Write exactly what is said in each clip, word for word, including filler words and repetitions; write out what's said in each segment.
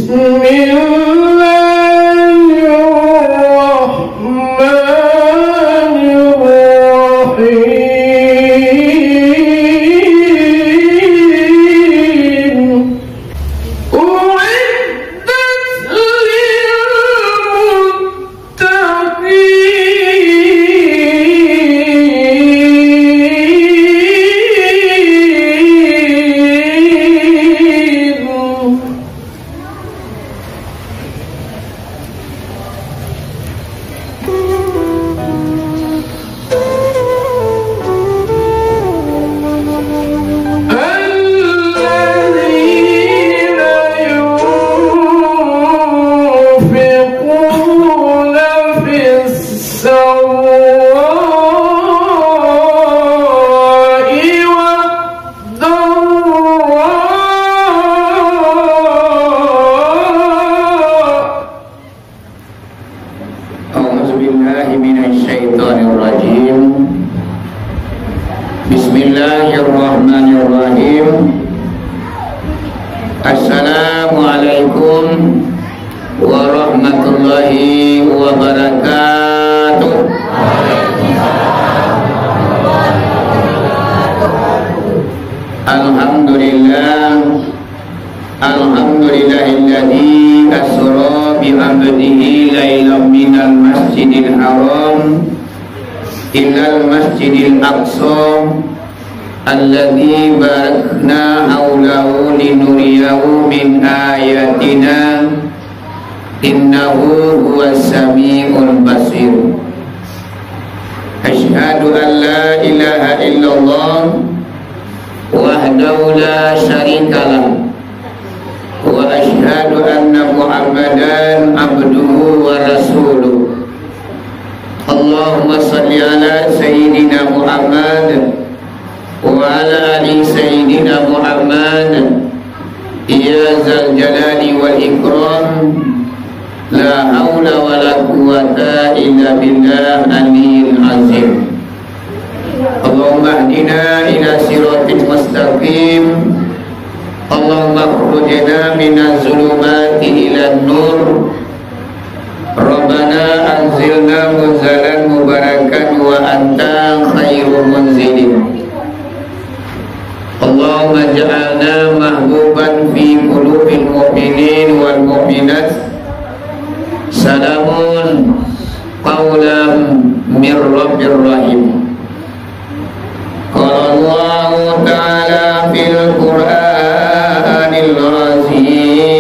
بسم الله الرحمن الرحيم. أعدت للمتقين. الذين ينفقون في السراء والضراء. أعوذ بالله من الشيطان الرجيم. بسم الله الرحمن الرحيم. السلام عليكم ورحمة الله وبركاته. الحمد لله. الحمد لله الذي أسرى بعبده ليلا من المسجد الحرام إلى المسجد الأقصى الذي باركنا حوله لنريه من آياتنا إنه هو السميع البصير. أشهد أن لا إله إلا الله وحده لا شريك له. وأشهد أن محمدا عبده ورسوله. اللهم صل على سيدنا محمد وعلى آل سيدنا محمد. يا ذا الجلال والإكرام. لا حول ولا قوة إلا بالله العلي العظيم. اللهم اهدنا إلى صراط مستقيم. اللهم أخرجنا من الظلمات إلى النور. ربنا أنزلنا منزلا مباركا وأنت خير منزل. اللهم اجعلنا محبوبا في قلوب المؤمنين والمؤمنات. سلام قولا من رب رحيم. قال الله تعالى في القرآن العظيم.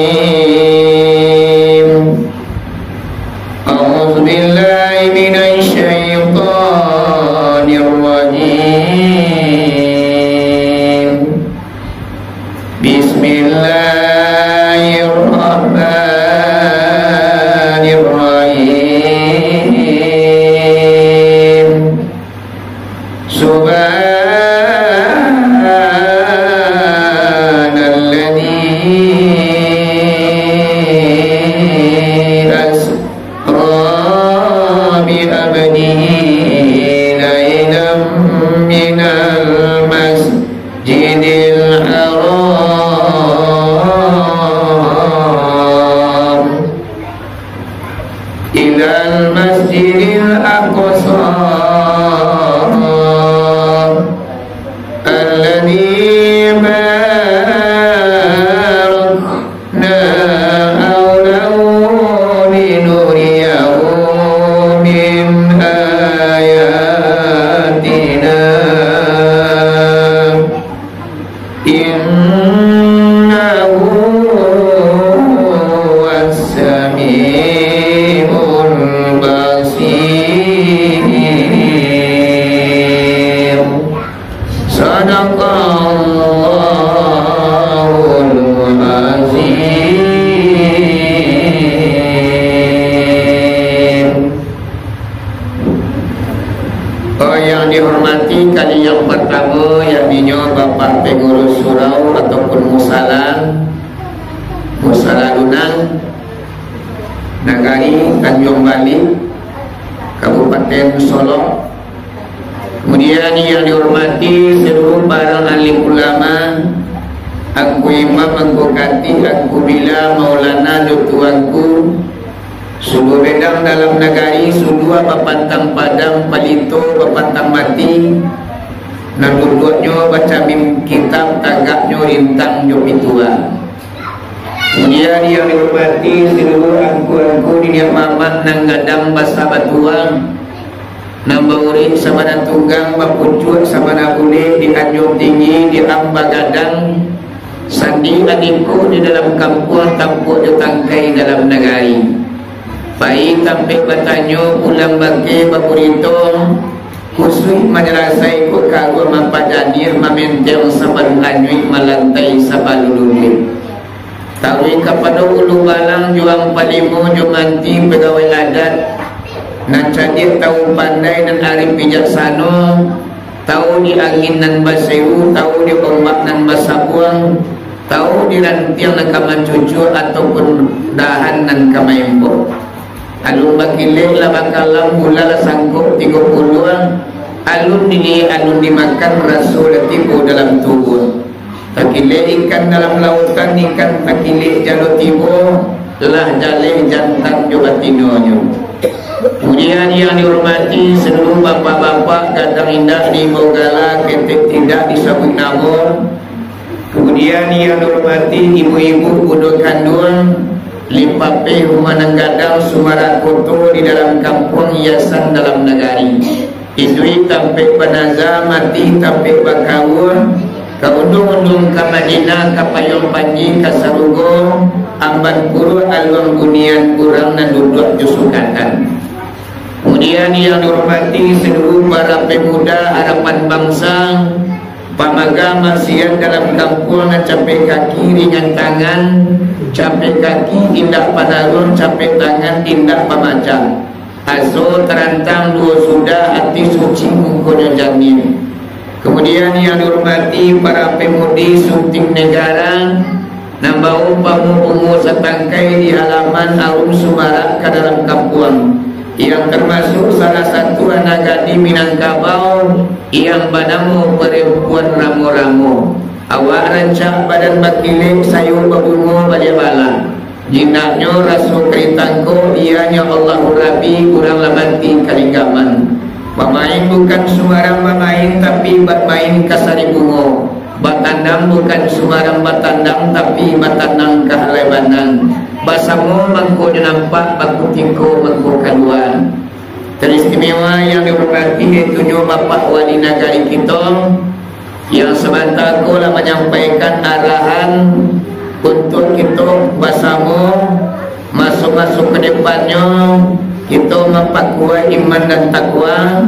أعوذ بالله من الشيطان الرجيم. بسم الله الرحمن الرحيم. سبحان الذي أسرى بعبده ليلا من المسجد الحرام إلى المسجد الأقصى الذي باركنا حوله لنريه من آياتنا. إنه هو السميع البصير. صدق الله العظيم. Oh, yang dihormati, kali yang pertama, yakninyo Bapak Pengurus Surau ataupun Musala, Musala Lunang, Nagari Tanjuang Baleh, Kabupaten Solok. Kemudian yang dihormati seluruh para alim ulama, Angku Imam, Angku Katik, Angku Bila, Maulana, Dalam nagari, suluah bapantang padang, palito bapantang mati, nan duduaknyo bacabim kitab, tagaknyo rintang jo pituah. Kemudian, yang dihormati seluruh angku-angku niniak mamak nan gadang basa batuah, nan baurik sabana tunggang, bapucuak sabana bulek, di anjuang tinggi, di amba gadang, sandi adiko di dalam kampuang, tampuak jo tangkai dalam nagari. Pai tampek batanyo, pulang bakeh bakurito, kusuik manyalasai kok karuah, mampajaniah mamenteng sabalun anyuik, malantai sabalun luluih. Taruih kapado ulu balang, juang palimo jo manti pagawai adat, nan cadiak tahu pandai, nan arif bijaksano, tahu di angin nan basayua, tahu di ombak nan basabuang, tahu di rantiang nan ka mancucua, ataupun dahan nan ka maembok. Alun bakilek lah bakalam, gula lah sangkok tigo puluah, alun diliek alun dimakan, raso lah tibo dalam tubuah. Takilek ikan dalam lautan, ikan takilek jalo tibo, lah jaleh jantan jo batinonyo. Kemudian, yang dihormati seluruh bapak-bapak, gadang indak diimbau gala, ketek tidak disabuik namo. Kemudian, yang dihormati ibu-ibu, bundo kanduang, limpapeh rumah nan gadang, sumarak koto di dalam kampuang, hiasan dalam nagari. Iduik tampek banaza, mati tampek bakaua, ka unduang-unduang ka Madinah, ka payuang panji ka sarugo, amban puruak aluang bunian, urang nan duduak jo sukatan. Kemudian, yang dihormati seluruh para pemuda harapan bangsa, pamaga maksiat dalam kampuang, nan capek kaki ringan tangan, capek kaki indak panaruang, capek tangan indak pamacah. Aso tarantang duo sudah, ati suci mukonyo janiah. Kemudian, yang dihormati para pemudi sunting negara, nan baumpamo bungo satangkai di halaman, arum sumarak ka dalam kampuang, yang termasuk salah satu anak gadih Minangkabau, yang banamo Perempuan Ramo-Ramo. Awak rancak badan bakilek, sayok babungo baliak bala. Jinaknyo raso ka ditangkok, ianyo Allahu Rabbi, urang lah mati kalinggaman. Bamain bukan sumbarang bamain, tapi bamain ka sari bungo. Batandang bukan sumbarang batandang, tapi batandang ka halai banang. Basamo mangko jo nampak, bakutiko mangko kalua. Teristimewa yang dihormati, yaitunyo Bapak Wali Nagari kito, yang sabanta ko lah manyampaikan arahan untuak kito basamo, maso-maso ka depannyo, kito mampakuaik iman dan takwa,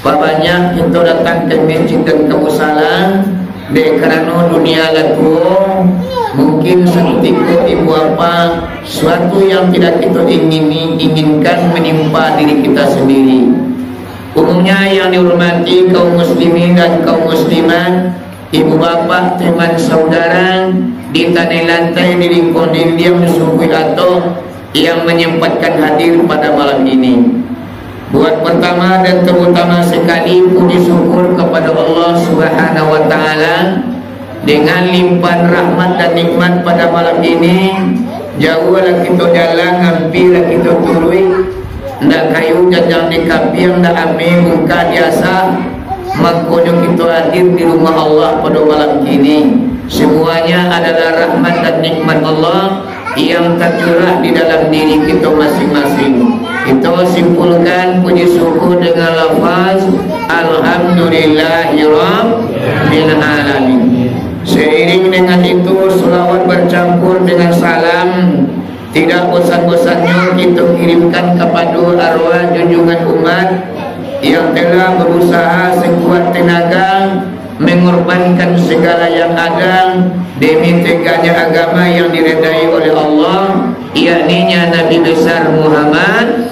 pabanyak kito datang ka masjid dan ka musala, dek karano dunia lah tuo, mungkin sakutiko ibu bapa, suatu yang tidak kito ingini, inginkan manimpa diri kita sendiri. Umumnya yang dihormati kaum muslimin dan kaum muslimat, ibu bapak, teman saudara, di tanai lantai, di lingkuang dindiang, di sungkuik atok, yang menyempatkan hadir pada malam ini. Buat pertama dan terutama sekali, puji syukur kepada Allah Subhanahu wa Ta'ala, dengan limpahan rahmat dan nikmat pada malam ini, jauah lah kito jalan, ampia lah kito turuik, ndak kayu janjang di kapiang, ndak ameh bungka di asah, mangkonyo kito hadir di rumah Allah pada malam kini. Semuanya adalah rahmat dan nikmat Allah yang tercurah di dalam diri kito masing-masing. Kito simpulkan puji syukur dengan lafaz, "Alhamdulillahirabbil alamin." Seiring dengan itu, salawat bercampur dengan salam tidak bosan-bosannyo kito kirimkan kapado arwah junjungan umat yang telah berusaha sekuat tenaga mengorbankan segala yang ada demi tegaknya agama yang diridai oleh Allah, yakninya Nabi Besar Muhammad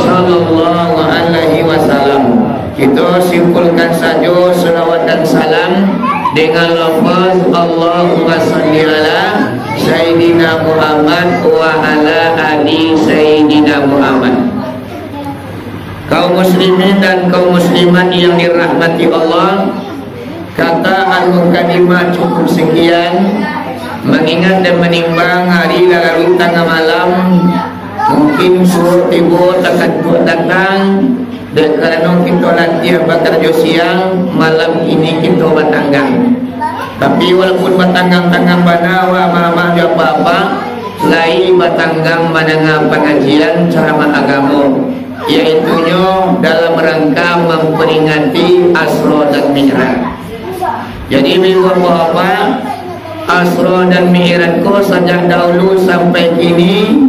sallallahu alaihi wasallam. Kito simpulkan sajo salawat dan salam dengan lafaz, "Allahumma salli ala Sayyidina Muhammad wa ala ali Sayyidina Muhammad." Kaum muslimin dan kaum muslimat yang dirahmati Allah, kata al-mukadimah cukup sekian. Mengingat dan menimbang hari lah larut tangah malam, mungkin Suruh tibo, takantuak datang, dek karano kito latiah bakarajo siang, malam kini kito batanggang. Tapi walaupun batanggang-tanggang bana, wak mamak jo apak-apak, lai batanggang mandanga pangajian caramah agamo, yaitunyo dalam rangka mamperingati Asro dan Mi'raj. Jadi, ibu bapak, Asro dan Mi'raj ko sajak dahulu sampai kini,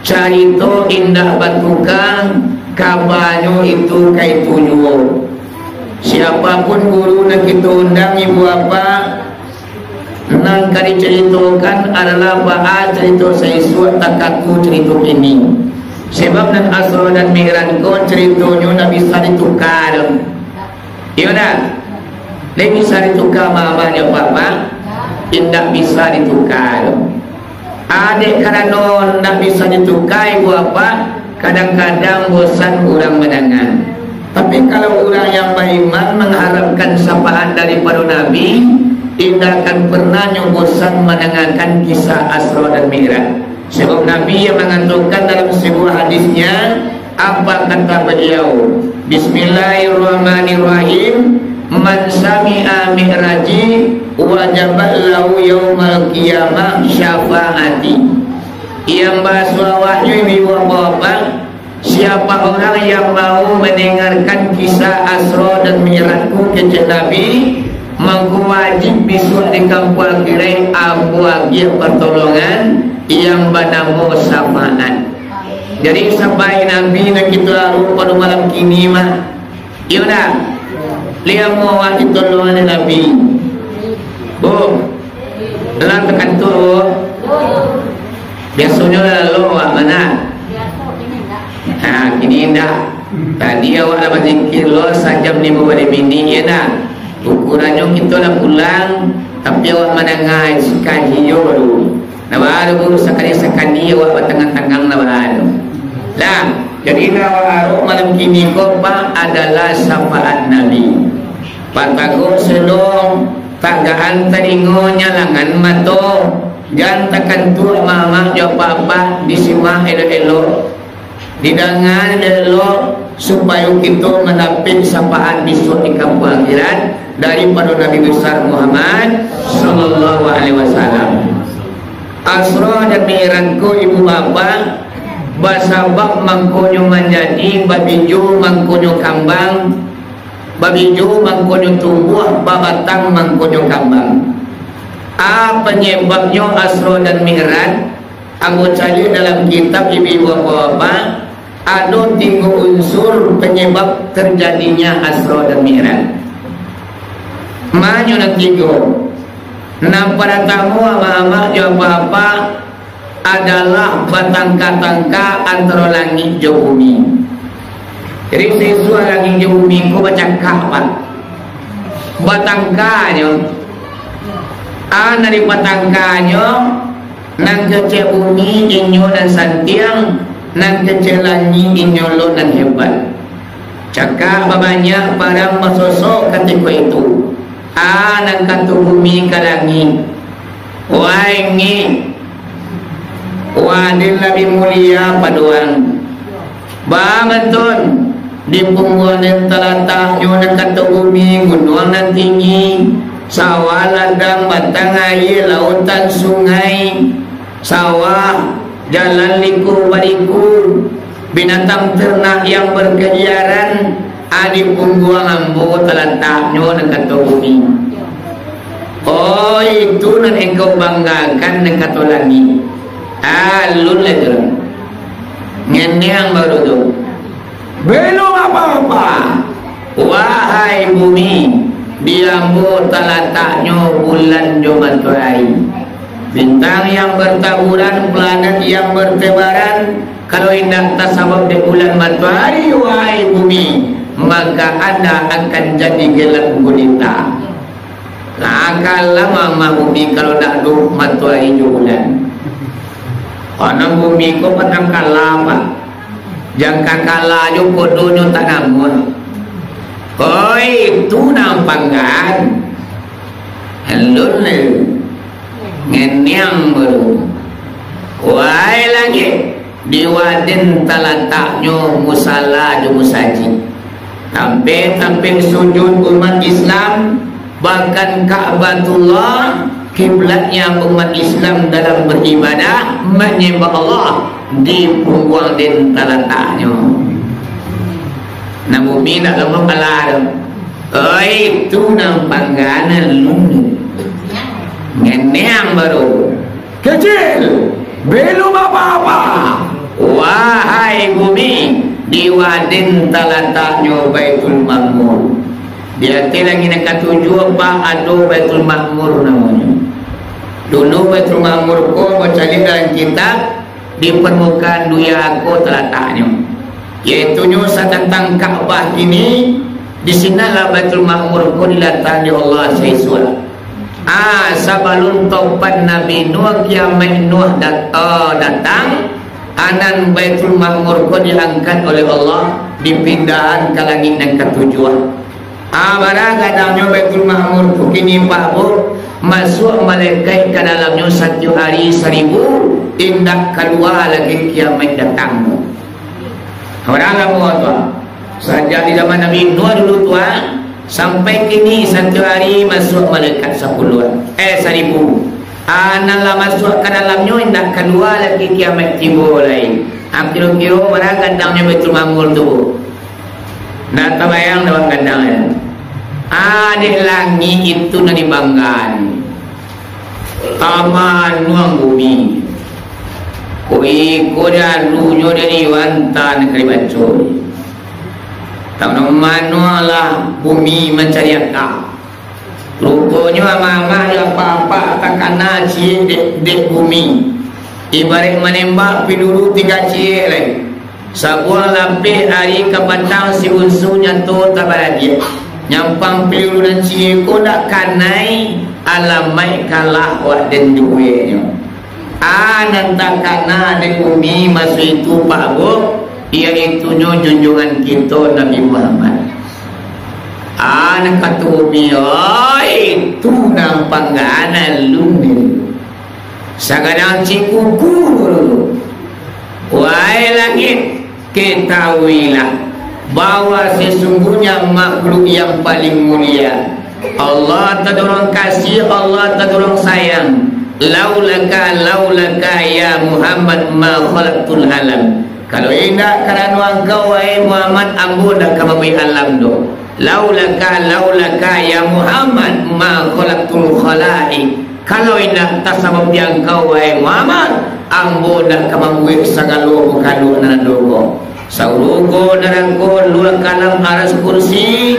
carito indak batuka, kabanyo itu ka itu juo. Siapapun guru nan kito undang, ibu bapak, nan ka dicaritokan adalah baa carito saisuak takatu carito kini. Sebab nan Asro dan Mi'raj ko caritonyo ndak bisa dituka doh. Iyo ndak? Ndak bisa dituka, mamak jo apak-apak? Indak bisa dituka doh. Dek karano ndak bisa dituka, ibu bapak, kadang-kadang bosan urang mandanga. Tapi kalau urang yang baiman mangharapkan syafaat daripado Nabi, indak akan pernah nyo bosan mandangakan kisah Asra dan Mi'raj. Sebab Nabi yang mangatokan dalam sabuah hadisnya, apa kata beliau? Bismillahirrahmanirrahim. "Man sami'a mi'raji, wajabat lahu yaumal qiyamah syafaati." Yang bahaso awaknyo, ibu bapak, siapa orang yang mau mendengarkan kisah Asra dan Mi'rajku, kecek Nabi, mangko wajib bisuak di kampuang akhirat ambo agiah partolongan yang banamo syafaat. Jadi, syafaat Nabi nan kito aruak pado malam kini mah, iyo ndak? Lai amuah awak ditolong dek Nabi? Bu, lah takantuak, Bu? Biasonyo lah lalu awak ma? Ha, kini indak. Tadi awak lah bazikir lo sajam limo baleh minik, iyo ndak? Ukurannyo kito lah pulang, tapi awak mandanga sakaji jo dulu. Nah, baru sakali-sakali awak batanggang-tanggang, nah, baru. Lah, jadi nan awak aruak malam kini ko, Pak, adalah syafaat Nabi. Batagok selo, tagakan talingo, nyalangan mato, jan takantuak mamak jo apak-apak, disimak elok-elok. Didanga elok, supayo kito mandapek syafaat bisuak di kampuang akhirat daripado Nabi Besar Muhammad sallallahu alaihi wasallam. Asra dan Mi'raj ko, ibu bapak, basabab mangkonyo manjadi, babijo mangkonyo kambang, babijo mangkonyo tumbuah, babatang mangkonyo kambang. A panyebabnyo Asra dan Mi'raj? Ambo caliak dalam kitab ibu-ibu bapak-bapak, ado tigo unsur panyebab tarjadinya Asra dan Mi'raj. Ma nyo nan tigo? Nan partamo, amak-amak jo apak-apak, adalah batangka-tangka antaro langik jo bumi. Jadi, saisuak langik jo bumi ko bacakak, Pak. Batangkanyo, a, nan dipatangkanyo, nan kecek bumi inyo nan santiang, nan kecek langik inyo lo nan hebat. Cakak babanyak, parang basosok katiko itu. A, nan kato bumi ka langik, "Wai ngik, waden labiah mulia pado ang." Baa mantun, di pungguang den talataknyo nan kato bumi, gunuang nan tinggi, sawah ladang, batang aia, lautan, sungai, sawah, jalan liku-baliku, binatang ternak yang berkeliaran, a, di pungguang ambo talataknyo nan kato bumi. Oh, itu nan engkau banggakan nan kato langik. Alun lai tu. Ngeneang baru tu. Belum apa-apa. Wahai bumi, di ambo talataknyo bulan jo matoari. Bintang yang bertaburan, planet yang bertebaran, kalau indak tasabab dek bulan matoari, wahai bumi, maka anda akan jadi gelap gulita. Lah, kalam amak bumi kalau ndak ado matoari jo bulan. Karano bumi ko patang kala, Pak. Jangka kala jo kodonyo tak namuah. Oi, itu nan panggaan. Alun le. Ngeneang baru. Wai langik. Di waden talataknyo musala jo musajik. Tampek-tampek sujud umat Islam, bahkan Ka'batullah, kiblatnya umat Islam dalam beribadah, manyembah Allah, di pungguang den talataknyo. Nan bumi ndak lamo kalah tu. Oi, tu nan pangganan lumi. Ngeneang baru. Kecil, belum apa-apa. Wahai bumi, di waden talataknyo Baitul Makmur. Di ateh langik nan katujuah, Pak, ado Baitul Makmur namonyo. Dulu Baitul Makmur ko bacaliak dalam kitab, di parmukaan dunia ko talataknyo, yaitunyo satantang Ka'bah kini, di sinanlah Baitul Makmur ko dilatakkan dek Allah saisuak. Ah, sabalun topan Nabi Nuh, kiamaik Nuh dat-, ah, datang, anan Baitul Makmur ko diangkat oleh Allah, dipindahan ka langik nan katujuah. Ah, bara gadangnyo Baitul Makmur tu kini, Pak, Bu, masuak malaikat ka dalamnyo satiok ari saribu, indak kalua lagi kiamaik datang. Bara lamo tu, ah. Sajak di zaman Nabi Nuh dulu tu, ah, sampai kini satiok ari masuak malaikat sapuluah, eh, saribu. Ah, nan lah masuak ka dalamnyo indak kalua lagi kiamaik tibo lai. Ah, kiro-kiro bara gadangnyo Baitul Makmur tu, Bu? Ndak tabayang dek awak gadang, ya. Ah, dek langik itu nan dibanggaan. Tamanuang bumi. Ko iko darunyo dari wanta nan ka dibaco. Tak mano lah bumi mancari aka. Ruponyo amak-amak jo apak-apak takana ciek dek, dek bumi. Ibaraik manembak piluru tingga ciek lai. Sabuah lapeh ari ka patang si unsu nyato tabaradiak. Nyampang piluru nan ciek ko dak kanai, alamaik kalah wak den duenyo. Ah, nan takana dek bumi maso itu, Pak, Bu, yaitunyo junjuangan kito Nabi Muhammad. Ah, nan kato bumi, oi, tu nan pangganan lumi. Sagadang cikuku dulu. Wahai langik, ketahuilah bahwa sesungguhnya makhluk yang paling mulia, Allah tadorong kasih, Allah tadorong sayang. Laulaka, laulaka ya Muhammad ma khalaqtul alam. Kalau indak karano angkau, wahai Muhammad, ambo ndak ka mambuek alam doh. Laulaka, laulaka ya Muhammad ma khalaqtul khalaiq. Kalau indak tasabab di angkau, wahai Muhammad, ambo ndak ka mambuek sagalo mukhaluk nan ado ko. Sarugo, narako, luak alam, aras, kursi,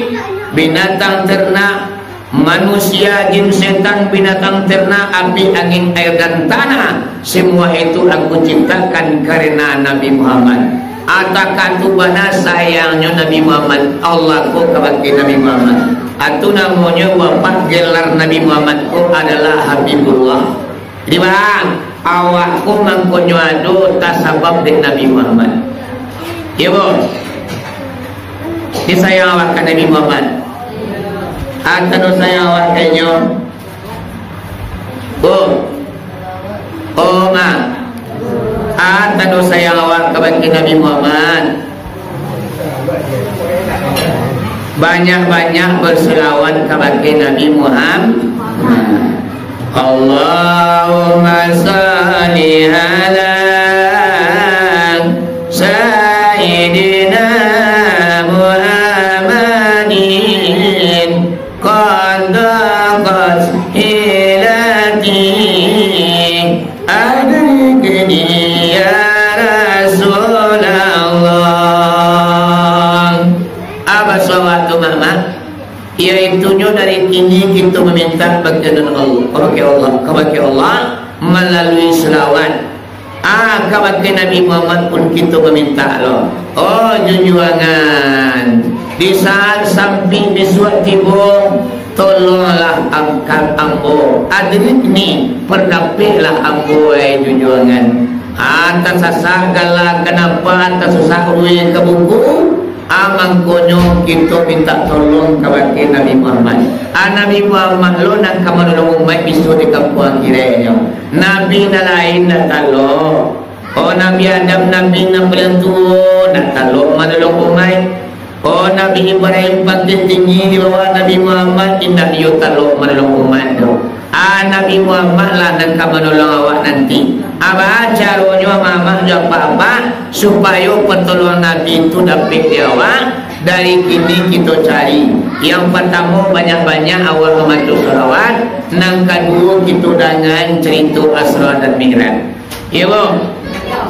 binatang ternak, manusia, jin, setan, binatang ternak, api, angin, air, dan tanah, semua itu Aku ciptakan karena Nabi Muhammad. Atakah tu bana sayangnyo Nabi Muhammad, Allah ko kabake Nabi Muhammad. Atu namonyo bapak gelar Nabi Muhammad ko adalah Habibullah. Jadi, bang, awak ko mangkonyo ado tasabab dek Nabi Muhammad. Iyo, Bu? Disayang awak ka Nabi Muhammad. Atau sayang awak ka inyo? Bu. Oh, Ma. Atau sayang awak kabake Nabi Muhammad? Banyak-banyak berselawat kabake Nabi Muhammad. Allahumma salli ala Sayyidina Muhammadin. Qad daqat hilati, adrikni ya Rasulullah. Apa sawat tu, Mamak? Yaitunyo dari kini kito mamintak bagian Allah, kabake Allah, kabake Allah malalui selawat. Ah, kabake Nabi Muhammad pun kito mamintak lo. Oh, junjuangan, di saat sampik bisuak tibo, tolonglah angkat ambo. Adrikni, pardapeklah ambo, wahai junjuangan. Ah, tasasak gala kanapa, tasasak rue ka buku, Ah, mangkonyo kito mintak tolong kabake Nabi Muhammad. Ah, Nabi Muhammad lo nan ka manolong umaik bisuak di kampuang akhiratnyo. Nabi nan lain ndak talok. Oh, Nabi Adam, Nabi nan paliang tuo, ndak talok manolong umaik. Oh, Nabi Ibrahim pangkek tinggi di bawah Nabi Muhammad, indak iyo talok manolong umaik tu. Ah, Nabi Muhammad lah nan ka manolong awak nanti. Ah, baa caronyo mamak jo apak-apak, supayo patoloang Nabi tu dapek di awak? Dari kini kito cari. Yang patamo, banyak-banyak awak mambaco salawat. Nan kaduo, kito dangaan carito Isra dan Mi'raj. Iyo, bo?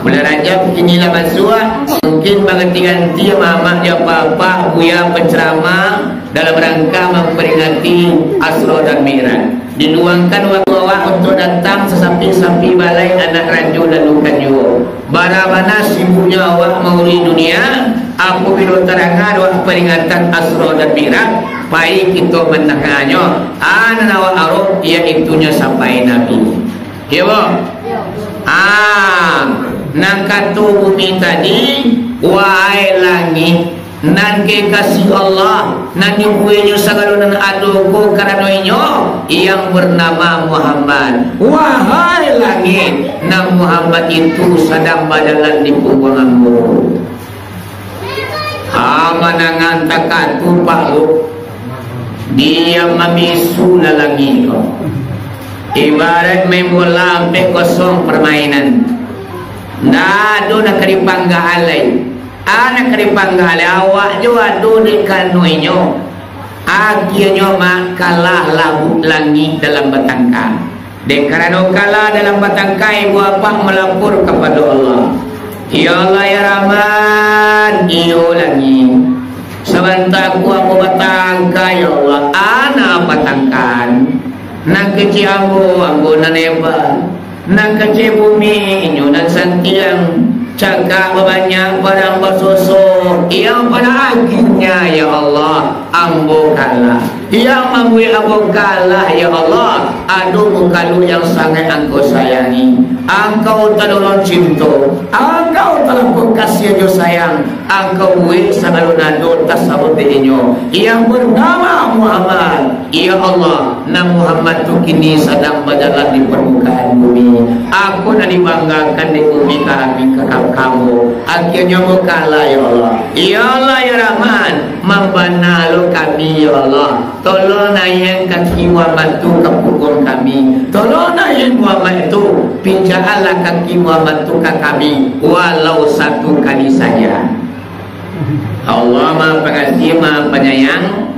Bulan Rajab kini lah masuak. Mungkin baganti-ganti mamak jo apak-apak buya penceramah dalam rangka mamperingati Isra dan Mi'raj. Diluangkan wakatu awak untuak datang sasampi-sampi balai anak rajo lalu kan juo. Bara-bara sibuknyo awak mauruih dunia, apabilo tadanga dek awak paringatan Isra dan Mi'raj, pai kito mandanganyo. Ah, nan awak arok, yaitunyo sapai Nabi. Iyo, bo? Ah, nan kato bumi tadi, wahai langik, nan kekasih Allah, nan dibueknyo sagalo nan ado ko karano Inyo, yang bernama Muhammad. Wahai langik, nan Muhammad itu sadang bajalan di pungguang ambo. Ah, manangan takatupak tu, diam mamisu lah langik ko. Ibarat main bola ampek kosong permainan. Ndak ado nak ka dipanggaal lai. Ah, nak ka dipanggaal lai, awak jo ado dek karano Inyo. Akhianyo mak kalah labuik langik dalam batangka. Dek karano kalah dalam batangka, ibu apak malapor kapado Allah. Ya Allah, ya Rahman, iyo langik. Sabanta ko ambo batangka, ya Allah, anak patangkaan. Nan kecek ambo, ambo nan hebat. Nan kecek bumi, inyo nan santiang. Cakak babanyak, parang basosok. Yang pada akhirnya, ya Allah, ambo kalah. Yang mambuek ambo kalah, ya Allah, ado mukaluak yang sangaik Angkau sayangi. Angkau tadorong cinto, Angkau talampau kasiah jo sayang, Angkau buek sagalo nado tasabut dek inyo, yang bernama Muhammad. Ya Allah, nan Muhammad tu kini sadang bajalan di parmukaan bumi. Ako nan dibanggakan dek bumi ka kami, ka, ka, ka ambo. Akhianyo ambo kalah, ya Allah. Ya Allah, ya Rahman, mambana lo kami, ya Allah. Tolong naiakan kaki Muhammad tu ka pungguang kami. Tolong naiakan Muhammad tu, pijakanlah kaki Muhammad tu ka kami, walau satu kali saja. Allah Maha Pangasih, Maha Panyayang.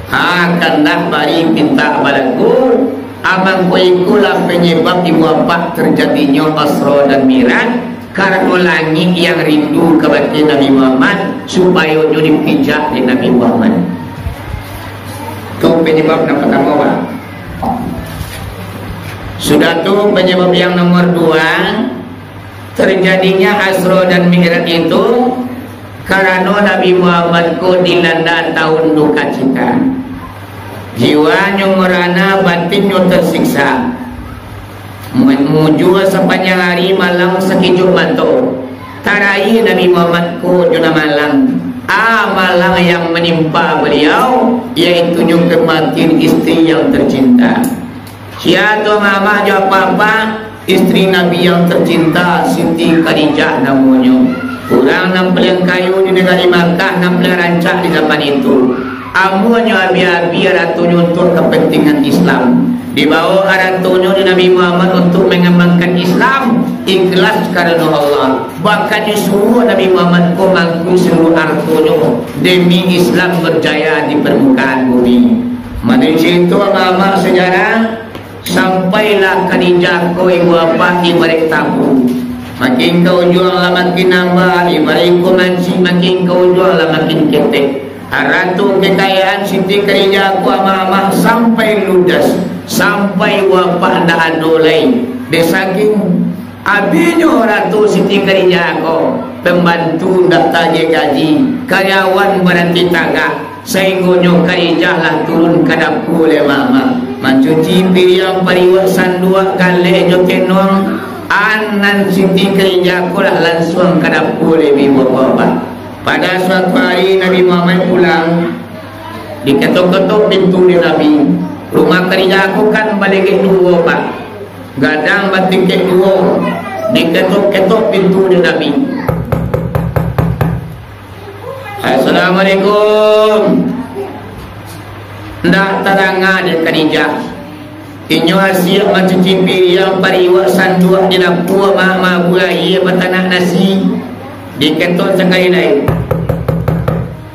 Ha, kandak bari pintak balaku. Amang ko ikolah panyabab ibu apak tarjadinyo Isra dan Mi'raj. Karano langik yang rindu kabake Nabi Muhammad, supayo nyo dipijak dek Nabi Muhammad. Tu panyabab nan partamo, Pak. Sudah tu, panyabab yang nomor dua, tarjadinyo Isra dan Mi'raj itu karano Nabi Muhammad ko dilanda taun dukacita. Jiwanyo marana, batinnyo tasiksa. Mu-, mujua sapanjang ari, malam sakijuak mato. Tarakhir Nabi Muhammad ko jo nan malang. Ah, malang yang manimpa baliau, yaitunyo kamatian istri yang tarcinta. Sia tu, mamak jo apak-apak? Istri Nabi yang tarcinta, Siti Khadijah namonyo. Urang nan paliang kayo di nagari Makkah, nan paliang rancak di zaman itu. Amuahnyo abiah-abiah aratonyo untuak kapantingan Islam. Dibawo aratonyo dek Nabi Muhammad untuak mangambangkan Islam, ikhlas karano Allah. Bahkan disuruah Nabi Muhammad ko mangakui saluruah aratonyo demi Islam barjaya di parmukaan bumi. Manusia tu, mamak, sajarah, sampailah Khadijah ko ibu apak ibaraik tabu. Makin ka ujuang lah makin nambah, ibaraik ko mancik, makin ka ujuang lah makin ketek. Arato kekayaan Siti Khadijah ko, amak-amak, sampai ludas, sampai ibu apak ndak ado lai. Dek saking abinyo arato Siti Khadijah ko, pambantu ndak tagih gaji, karyawan baranti tagak, sainggonyo Khadijah lah turun ka dapua lai, mamak, mancuci piriang, pariuak, sanduak, galeh jo tenong. Anak Siti Khadijah ko lah lansuang ka dapua lai, ibu apak. Pada suatu hari, Nabi Muhammad pulang, diketok-ketok pintu dek Nabi. Rumah Khadijah ko kan balegek duo, Pak. Gadang batingkek duo. Diketok-ketok pintu dek Nabi. "Assalamualaikum." Ndak tadanga dek Khadijah. Inyo asiak mancuci piriang, pariuak sanduak di dapua, ma-, mabuah aia, batanak nasi. Diketok sakali lai.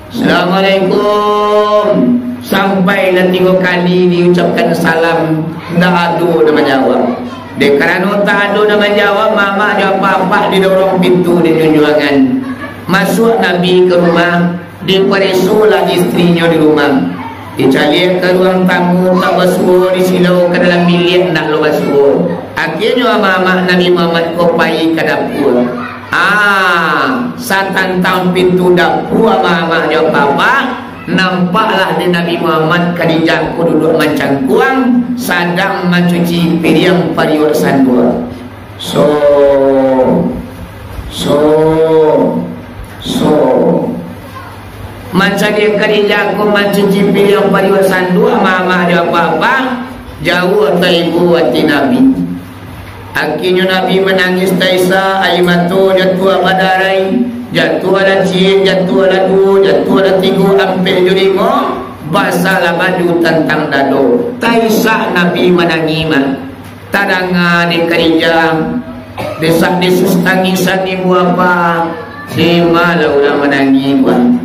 "Assalamualaikum." Sampai lah tigo kali diucapkan salam, ndak ado nan manjawab. Dek karano tak ado nan manjawab, mamak jo apak-apak didorong pintu dek junjuangan. Masuak Nabi ka rumah, diparesolah istrinyo di rumah. Dicaliak ka ruang tamu, tak basuo, disilau ka dalam biliak, ndak lo basuo. Akhianyo mamak Nabi Muhammad ko pai ka dapua. Ah, satantang pintu dapua mamak jo apak-apak, nampaklah dek Nabi Muhammad Khadijah ko duduak mancangkuang, sadang mancuci piriang pariuak sanduak. So, so, so. Mancaliak Khadijah ko mancuci piriang pariuak sanduak, mamak jo apak-apak, jauah taibo ati Nabi. Akhianyo Nabi manangih taisak, aia mato jatuah badarai, jatuahlah ciek, jatuahlah duo, jatuahlah tigo, ampek jo limo, basahlah baju tantang dado. Taisak Nabi manangih mah. Tadanga dek Khadijah, desak-desus tangisan ibu apak, sima lah urang manangih, Bang.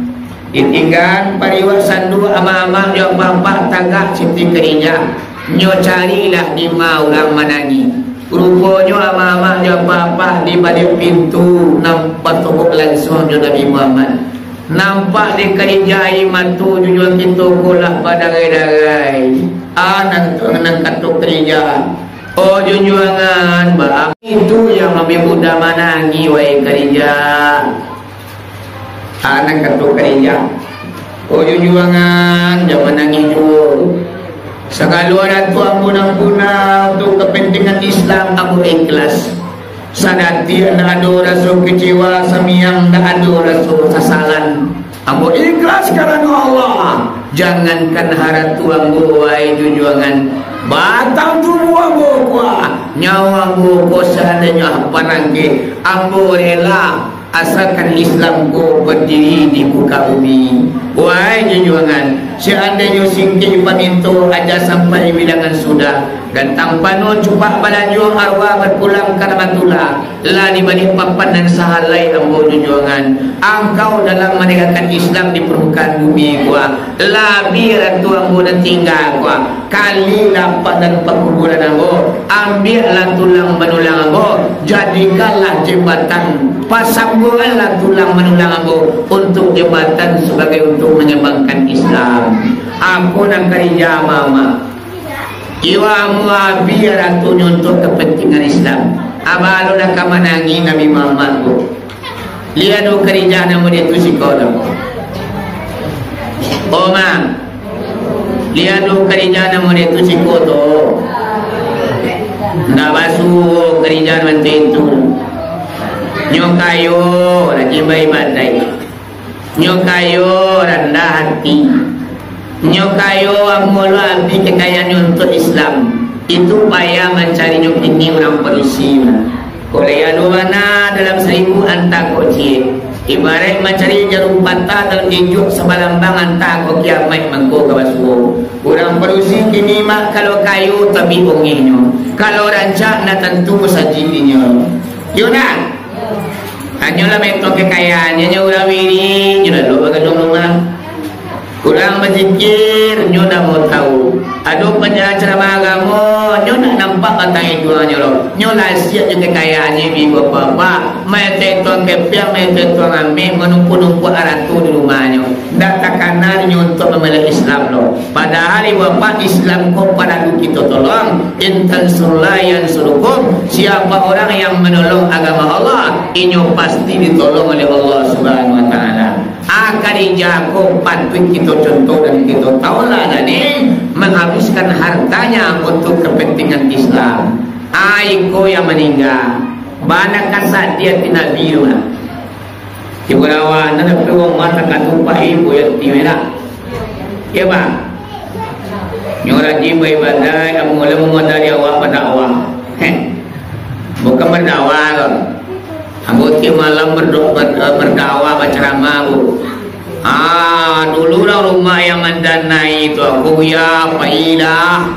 Ditinggan pariuak sanduak, amak-amak jo apak-apak tagak Siti Khadijah. Nyo carilah dima urang manangih. Ruponyo amak-amak jo apak-apak di baliak pintu nan batogok lansuang jo Nabi Muhammad. Nampak dek Khadijah aia mato junjuangan kito ko lah badarai-darai. Ah, nan, nan kato Khadijah, "Oh junjuangan, baa itu yang ambiak budak manangih, wahai Khadijah?" Ah, nan kato Khadijah, "Oh junjuangan, jan manangih juo. Sagalo arato ambo nan punah untuak kapentingan Islam, ambo ikhlas. Sadatiak ndak ado raso kecewa, samiang ndak ado raso sasalan. Ambo ikhlas karano Allah. Jangankan harato ambo, wahai junjuangan, batang tubuah ambo ko, nyawa ambo ko, saandainyo barangkek, ambo rela asakan Islam ko badiri di muka bumi. Wahai junjuangan, saandainyo singkek paminto aja sampai bilangan sudah, gantang panuah cupak balanjuang, arwah bapulang ka rahmatullah, lah di baliak papan nan sahalai ambo junjuangan. Angkau dalam manegakkan Islam di parmukaan bumi ko, labiah rato ambo nan tingga ko, kalilah padan pakuburan ambo, ambiaklah tulang manulang ambo, jadikanlah jambatan, pasambuanganlah tulang manulang ambo untuak jambatan sabagai untuak manyambangkan Islam." Apo nan Khadijah mamak? Iyo, amuah abiah ratonyo untuak kapantingan Islam. Abah lo nak ka manangih Nabi Muhammad ko. Liek ado Khadijah nan model tu siko tu. Oh, Mak. Liek ado Khadijah nan model tu siko tu. Ndak basuo Khadijah nan macam tu. Nyo kayo, rajin baibadah. Nyo kayo, randah ati. Nyo kayo, amuah lo abih kekayaannyo untuak Islam. Itu payah mancarinyo kini urang padusi. Kok lai ado bana dalam saribu antah kok ciek. Ibaraik mancari jarum patah dalam injuak sabalambang antah kok kiamaik mangko ka basuo. Urang padusi kini, Mak, kalau kayo tabik ongehnyo, kalau rancak ndak tantu sajik inyo. Iyo ndak? Hanyo lah maetong kekayaannyo, nyo urang wirik, nyo lalu bagadang rumah. Urang bazikir, nyo ndak mau tahu. Ado panceramah agamo, nyo ndak nampak batang iduangnyo lo. Nyo lah siap jo kekayaannyo, bi bapak-bapak. Maetong-etong kepiang, maetong-etong ameh, manumpuak-numpuak arato di rumahnyo. Ndak takana nyo untuak mambela Islam lo. Padahal ibu bapak, Islam ko paralu kito tolong. In tansurullaha yansurkum. Siapa orang yang menolong agama Allah, inyo pasti ditolong oleh Allah Subhanahu wa Taala. Ah, Khadijah ko patuik kito contoh dan kito tahulah tadi, menghabiskan hartanya untuk kepentingan Islam. Ah, iko yang maningga. Bana kasadiah ati Nabi tu lah. Ibu lawan, nan dapek wong mata katupak ibu yang tiwela. Iya, Bang. Nyo rajin baibadah, amuah lo mamodali awak badakwah. Heh. Bukan berdakwah ko. Ambo tiap malam berdo-, ber-, berdakwah, bacaramah, Bu. Ah, dulu urang rumah yang mandanai tu, Buya, Faidah,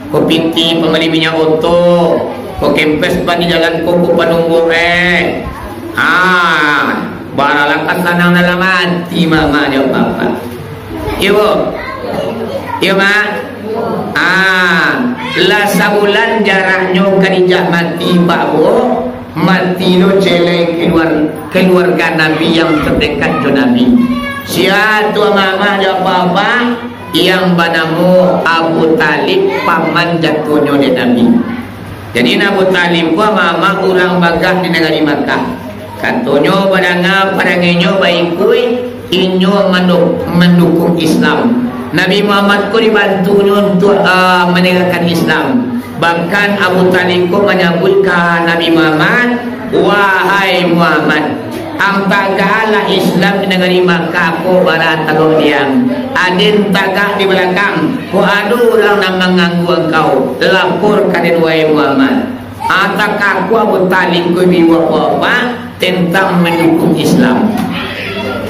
ko piti pambali minyak oto, ko kempes ban di jalan ko, ko panumbuk, eh. Ah, baralah ka sanang dalam ati, Mama jo Papa. Iyo, Bu? Iyo, Mak? Ah, lah sabulan jaraknyo ka dijak mati, Pak, Bu. Mati lo celeng keluar-, keluarga Nabi yang terdekat jo Nabi. Sia tu, Mama jo Papa? Yang banamo Abu Talib, paman jatuahnyo dek Nabi. Jadi, Abu Talib ko, Mama, urang bagak di nagari Makkah. Katonyo badanga, parangainyo baikuik, inyo mandu-, mandukung Islam. Nabi Muhammad ko dibantunyo untuak, ah, manegakkan Islam. Bahkan Abu Talib ko manyabuik ka Nabi Muhammad, "Wahai Muhammad, ang tagaklah Islam di nagari Makkah ko bara talok diang. Aden tagak di balakang. Kok ado urang nan mangganggu angkau, laporkan den, wahai Muhammad." Ah, takaku Abu Talib ko bi bapak-bapak tentang mandukung Islam.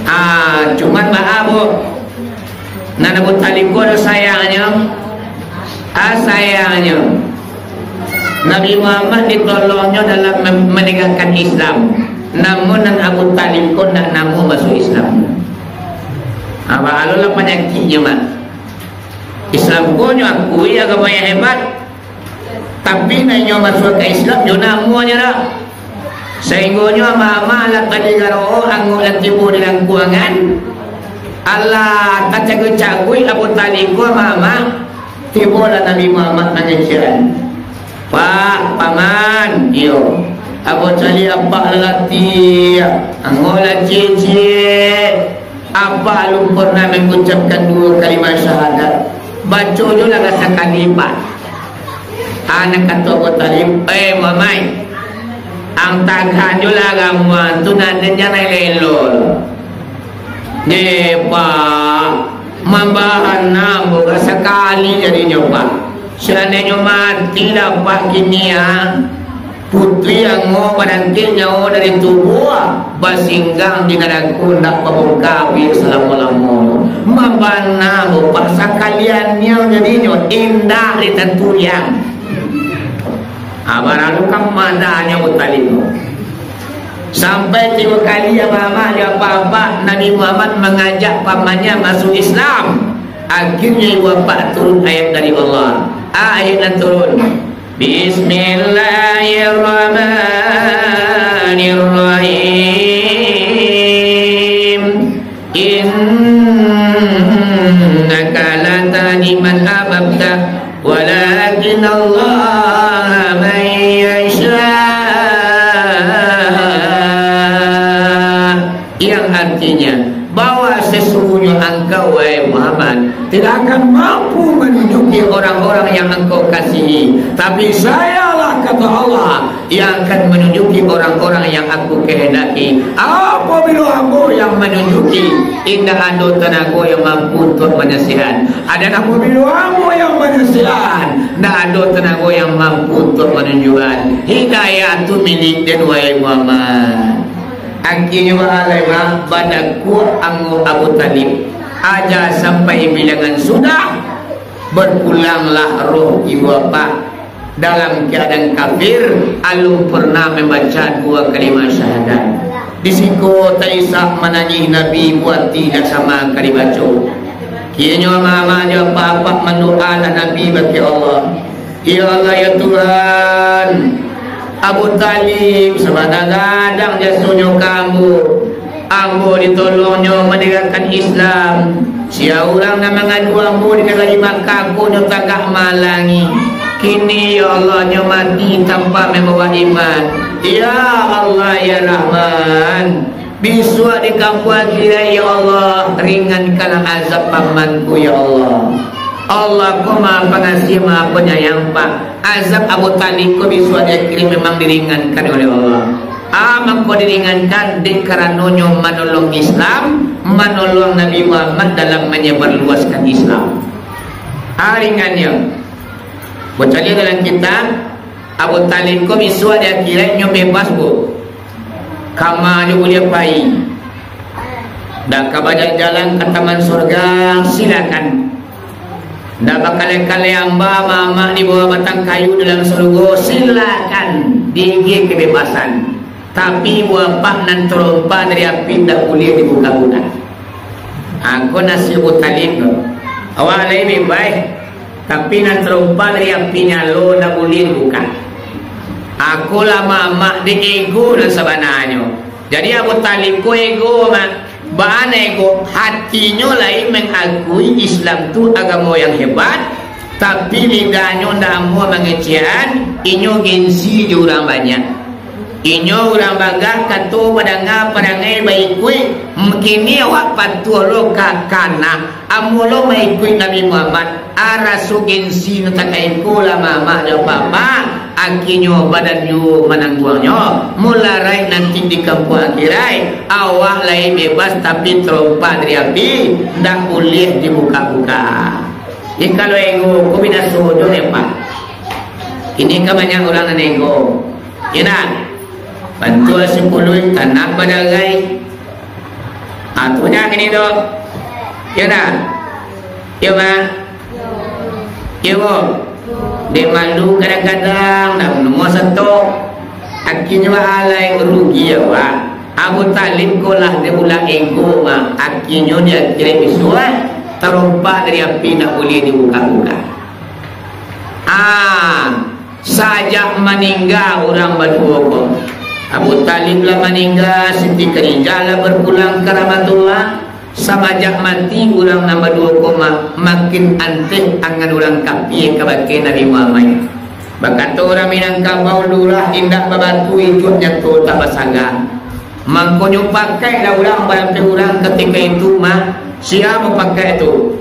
Ah, cuman baa, Bu? Nan Abu Talib ko ado sayangnyo. Ah, sayangnyo. Nabi Muhammad ditolongnyo dalam mem-, manegakkan Islam. Namun nan Abu Talib ko ndak namuah masuak Islam. Ah, baa lo lah panyakiknyo, Mak. Islam ko nyo akui agamo yang hebat. Tapi, nan inyo masuak ka Islam, jo namuahnyo dah. Sainggonyo ama-ama lah tadi garo, angok lah tibo di langkuangan. Alah tacaguik-caguik Abu Talib ko ama-ama, tibolah Nabi Muhammad mangecekan. "Pak, Paman, iyo, Abu Talib apak lah latih, angok lah ciek-ciek." Apak alun pernah mangucapkan duo kalimat syahadat. Baco jo lah sakali, Pak. Anak kato Abu Talib, "Eh, Muhammad, ang tagak jo lah agamo tu, nan den jan elok-elok." "Nyo, Pak, mambana ambo sakali jadinyo, Pak. Saandainyo mati lah, Pak, kini, ah, putri angok barangkek nyawo dari tubuah, basinggang di narako, ndak babungka api salamo-lamonyo. Mambana ambo, Pak, sakalian nyo jadinyo, indak ditantu liang." Ah, baralu ka madanyo Abu Talib tu. Sampai tigo kali ama-ama jo apak-apak Nabi Muhammad mangajak pamannya masuk Islam. Akhirnyo ibu apak turun ayat dari Allah. Ah, ayat nan turun. Bismillahirrahmanirrahim. Innaka la tahdi man ahbabta, walakinnallaha man yasha. Yang artinya, bahwa sesungguhnyo angkau, wahai Muhammad, tidak akan mampu manunjuki orang-orang yang angkau kasihi. Tapi sayalah, kata Allah, yang akan manunjuki orang-orang yang Aku kehendaki. Apabila ambo yang manunjuki, indak ado tanago yang mampu untuak manasihat. Dan apabila ambo yang manasihat, ndak ado tanago yang mampu untuak manunjuakan. Hidayah tu milik den, wahai Muhammad. Akhirnyo, wahai Muhammad, badakuak ambo Abu Talib. Aja sampai bilangan sudah, berpulanglah roh ibu apak dalam keadaan kafir, alun pernah mambaca dua kalimat syahadat. Di siko taisak manangih Nabi, buati dak sama ka dibaco. Kironyo ama-ama jo apak-apak mandoalah Nabi bakeh Allah. Ya Allah, ya Tuhan, Abu Talib sabana gadang jasonyo ka ambo. Ambo ditolongnyo manegakkan Islam. Sia urang nan mangadu ambo di nagari Makkah ko nyo tagak malangi. Kini, ya Allah, nyo mati tanpa mambawa iman. Ya Allah, ya Rahman, bisuak di kampuang akhirat, ya Allah, ringankanlah azab pamanku, ya Allah. Allah ko Maha Pangasih, Maha Panyayang, Pak. Azab Abu Talib ko bisuak di akhirat memang diringankan oleh Allah. Ah, mangko diringankan dek karano nyo manolong Islam, manolong Nabi Muhammad dalam manyebarluaskan Islam. Ah, ringannyo. Bacaliak dalam kitab, Abu Talib ko bisuak di akhirat nyo bebas, Bu. Kama nyo buliah pai. Ndak ka bajalan-jalan ka taman surga, silakan. Ndak bakalai-kalai amba mamak di bawah batang kayu dalam surga, silakan. Diagiah kebebasan. Tapi buah apak nan tarompa dari api ndak buliah dibuka-buka. Angko nasib Abu Talib ko. Awak lai bebas. Tapi nan tarompa dari api nyalo ndak buliah dibuka. Ako lah mamak di ego nan sabananyo. Jadi Abu Talib ko ego, Mak. Baa nan ego, hatinyo lai mangakui Islam tu agamo yang hebat, tapi lidahnyo ndak amuah mangecekan, inyo gengsi jo urang banyak. Inyo urang bagak kato badanga parangai baikuik, kini awak patuah lo ka kana, amuah lo maikuik Nabi Muhammad, a raso gengsi nan takaiko lah mamak jo apak-apak, akinyo badan juo manangguangnyo, mularaik nanti di kampuang akhirai, awak lai bebas tapi tarompa dari api, ndak buliah dibuka-buka. Jikalau ego ko binaso jo, Pak. Kini kan banyak urang nan ego. Yo ndak? Bantuak sipuluah tanak badarai. Ah, tu nyo kini tu. Yo ndak? Yo, Mak? Yo, Bu? Dek malu kadang-kadang, ndak nemu sato. Akinyo alai rugi awak. Abu Talib ko lah dek ulah ego, Mak. Akinyo di akhirat bisuak, tarompa dari api ndak buliah dibuka-buka. Ah, sajak maningga urang baduo ko, Abu Talib lah maningga, Siti Khadijah lah bapulang ka rahmatullah. Samajak mati urang nan baduo ko, ma-, makin anteh angan urang kapia kabake Nabi Muhammad. Bakato urang Minangkabau, lurah indak babatu, iduik nyato tak basaga. Mangkonyo pakailah urang barampek urang katiko itu, Mak. Sia mupakaik tu?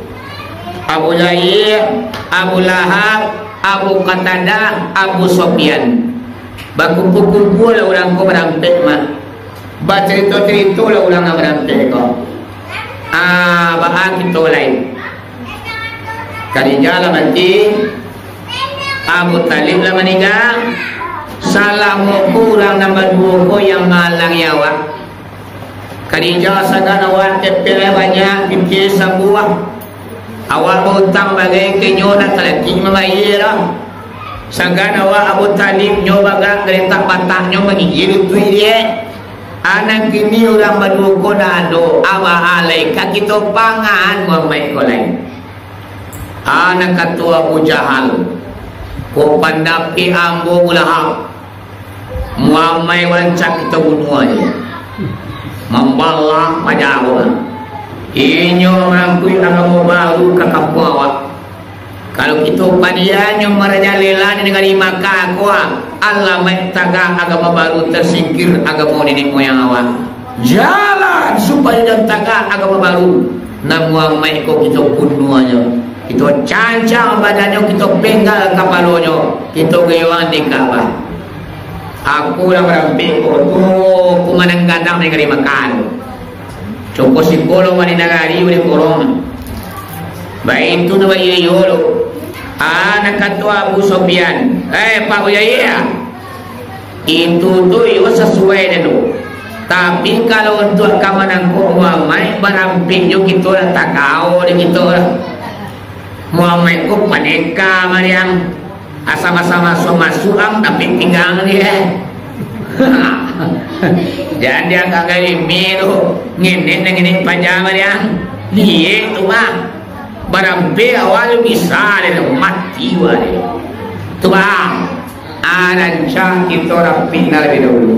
Abu Jahil, Abu Lahab, Abu Qatadah, Abu Sufyan. Bakumpua-kumpualah urang ko barampek, Mak. Bacarito-caritolah urang nan barampek ko. Ah, baa kito lai? Khadijah lah mati, Abu Talib lah maningga. Salamo ko urang nan baduo ko yang maalangi awak. Khadijah, sagan awak kepeng banyak, pikia sambuah. Awak bautang bagai ka inyo, ndak talakik mambayia doh. Sagan awak Abu Talib, nyo bagak galetak bataknyo mangigia lutuik diak. Anak kini urang baduo ko ndak ado, abah alai ka kito pangan Muhammad ko lai. Anak kato Abu Jahal, ko pandapek ambo Abu Lahab. Muamai rancak kito bunuah je. Mambalah paja urang. Inyo marampuik agamo baru ka kampuang awak. Kalau kito padiahnyo marajalela di nagari Makkah ko, alamaik tagak agamo baru, tasingkir agamo niniak moyang awak. Jalan supayo jan tagak agamo baru. Nan Muamai ko kito bunuahnyo. Kito cancang badannyo, kito penggal kapalonyo, kito gayuang di Ka'bah. Aku lah marampik ko tu, kumanang gadang di nagari Makkah tu. Coko siko lo mari nagari, mari korong. Baitu nan baiyo-iyo lo. Ah, nan kato Abu Sufyan, "Eh, Pak Uyair, itu tu iyo sasuai den tu. Tapi kalau untuak ka manangkok Muamai, barampik jo kito lah, takao di kito lah." Muamai ko paneka mariang. Asa masa-masa masuak ang, tapi tinggang dia. Jan dia angkak gai mi tu, ngenek nan ngenek paja mariang. Liek tu, Bang. Barampik awak tu bisa dia tu, mati wak dia. Tu, Bang. Ah, rancak kito rapik nan labiah dahulu.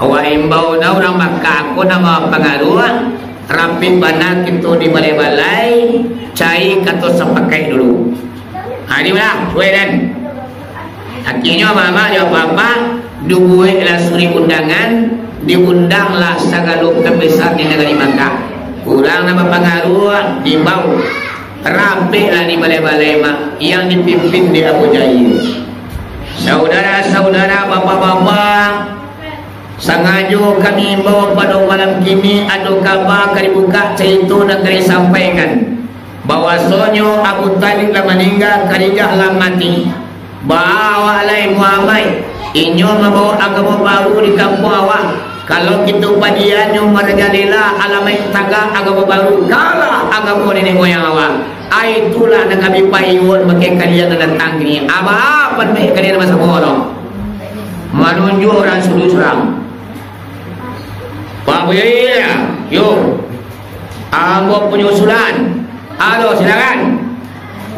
Awak imbau nah urang Makkah ko nan bapangaruah, rapik bana kito di balai-balai, cari kato sapakaik dulu. Ha, di ma lah, suai den. Akhirnyo amak-amak jo apak-apak, dibueklah surek undangan, diundanglah sagalo pambisa di nagari Makkah. Urang nan bapangaruah diimbau, rapiklah di balai-balai, Mak, yang dipimpin dek Abu Jahil. Saudara-saudara, bapak-bapak, sangajo kami imbau pado malam kini, ado kaba ka dibukak, carito nan ka disampaikan, bahwasonyo Abu Talib lah maningga, Khadijah lah mati. Baa awak lai Muhammad, inyo mambawa agamo baru di kampuang awak. Kalau kito padianyo marajalela alamaik tagak agamo baru, kalah agamo niniak moyang awak. Ai itulah nan kami paiwon bakeh kalian nan datang kini. Aba apan bakeh kalian nan basamo tu? Manunjuak urang suduik surang. Pak Buyai, yo. Ambo punyo usulan. Ado, silakan.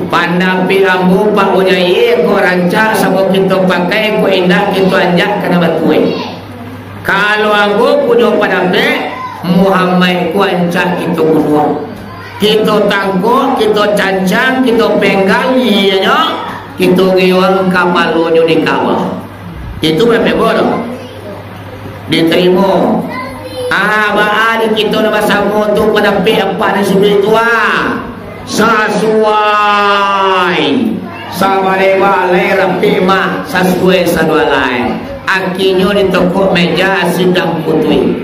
Pandapek ambo, Pak Buyai, ko rancak samo kito pakai, ko indak kito anjak ka nan batua. Kalau ambo punyo pandapek, Muhammad ko rancak kito bunuah. Kito tangkok, kito cancang, kito penggal ianyo, kito giwang kapalonyo di Ka'bah. Itu pandapek ambo tu. Ditarimo. Ah, baa di kito nan basamo tu pandapek apak nan suduik tu, ah? Sasuai. Sabaleh-baleh rapek mah, sasuai sadualai. Akinyo di tokok meja sidang putuih.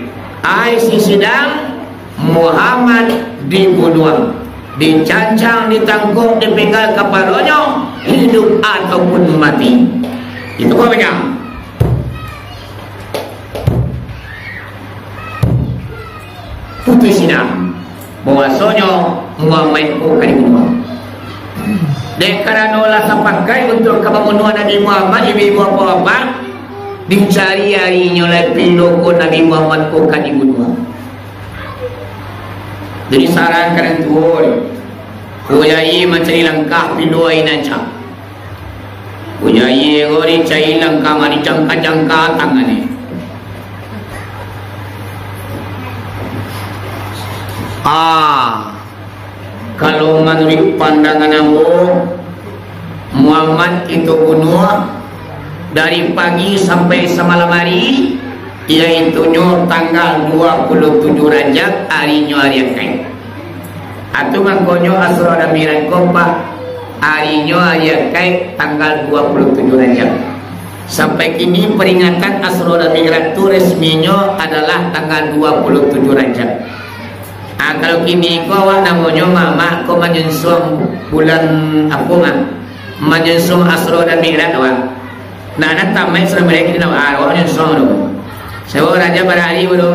Ai si sidang, Muhammad dibunuah, dicancang, ditangkok, dipinggal kapalonyo, hidup ataupun mati. Itu ko banyak. Putuih sidang, bahwasonyo Muhammad ko ka dibunuah. Dek karano lah sapakaik untuak ka mambunuah Nabi Muhammad, ibu-ibu, bapak-bapak, dicari arinyo lai pilo ko Nabi Muhammad ko ka dibunuah. Jadi, saran ka nan tuo, Buyai mancari langkah pilo ari nan rancak. Buyai ko dicari langkah mah dicangka-cangka tangan ni. Ah, kalau manuruik pandangan ambo, Muhammad kito bunuah dari pagi sampai samalam hari, yaitunyo tanggal dua puluh tujuh Rajab, arinyo ari Akaik. Atu mangkonyo Asra dan Mi'raj ko, Pak, arinyo ari Akaik tanggal dua puluh tujuh Rajab. Sampai kini peringatan Asra dan Mi'raj tu resminyo adalah tanggal dua puluh tujuh Rajab. Ah, kalau kini ko awak namonyo mamak ko manyunsung bulan apo, Mak? Manyunsung Asra dan Mi'raj awak. Nah, nak tamaik Asra Mi'raj kini nak, ah, awak manyunsung tu. Sabab Rajab bara hari tu.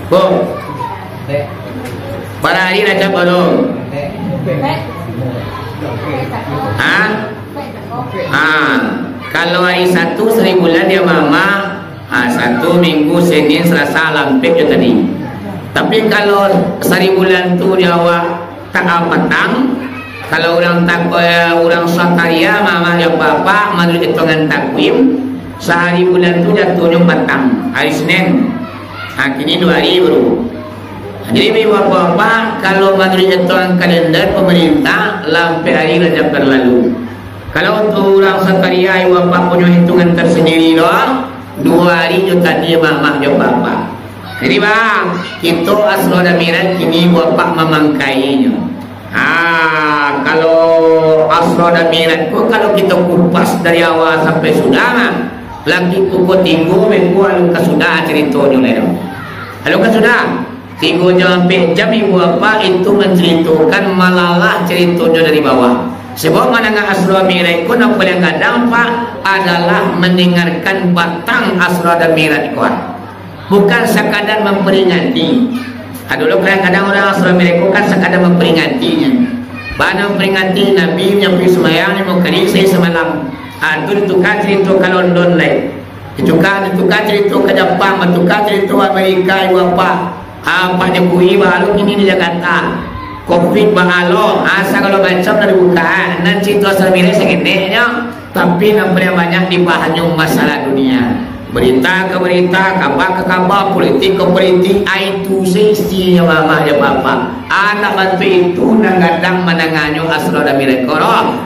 Ko. Bara hari Rajab tu. Ha? Ah, kalau hari Sabtu saribu bulan dia mamak, ah, Sabtu, Minggu, Senin, Salasa, Lampek jo tadi. Tapi kalau saribu bulan tu di awak tak patang, kalau urang tak, eh, urang Sakaria, mamak jo bapak, manuruik itungan takwim, sahari bulan tu jatuhnyo patang, hari Senin. Ah, kini duo hari baru. Jadi, bapak-bapak, kalau manuruik itungan kalender pemerintah, lampek hari Rajab talalu. Kalau untuak urang Sakaria, ibu bapak punyo itungan tersendiri lo, duo hari jo tadi mamak jo bapak. Jadi, bang, kito Asra dan Mi'raj kini ibu bapak mamangkainyo. Ha, kalau Asra dan Mi'raj ko, kalau kito kupas dari awal sampai sudah, mah, lagi pukul tigo minggu alun ka sudah caritonyo lai. Alun ka sudah. Tigo jam ampek jam ibu bapak itu mancaritokan malalah caritonyo dari bawah. Sabab mandanga Asra Mi'raj ko nan paliang gadang, Pak, adalah mandangarkan batang Asra dan Mi'raj ko. Bukan sakadar mamperingati. Ado lo kadang-kadang urang Asra Mi'raj ko kan sakadar mamperingati nyo. Bana mamperingati Nabi manyapuik sumbayang limo kali sahari samalam. Ah, tu ditukar carito ka London lai. Ditukar, ditukar carito ka Japang, batukar carito Amerika, ibu bapak. Ah, Pak Jokowi baru kini di Jakarta. Covid baa lo, ah, sagalo macam lah dibuka. Nan carito Asra Mi'raj saketek nyo, tapi nan paliang banyak dibahasnyo masalah dunia. Berita ka berita, kaba ka kaba, politik ka politik, ah, itu se isinyo mamak jo bapak. Anak bantuak itu nan gadang mandanganyo Asra dan Mi'raj ko,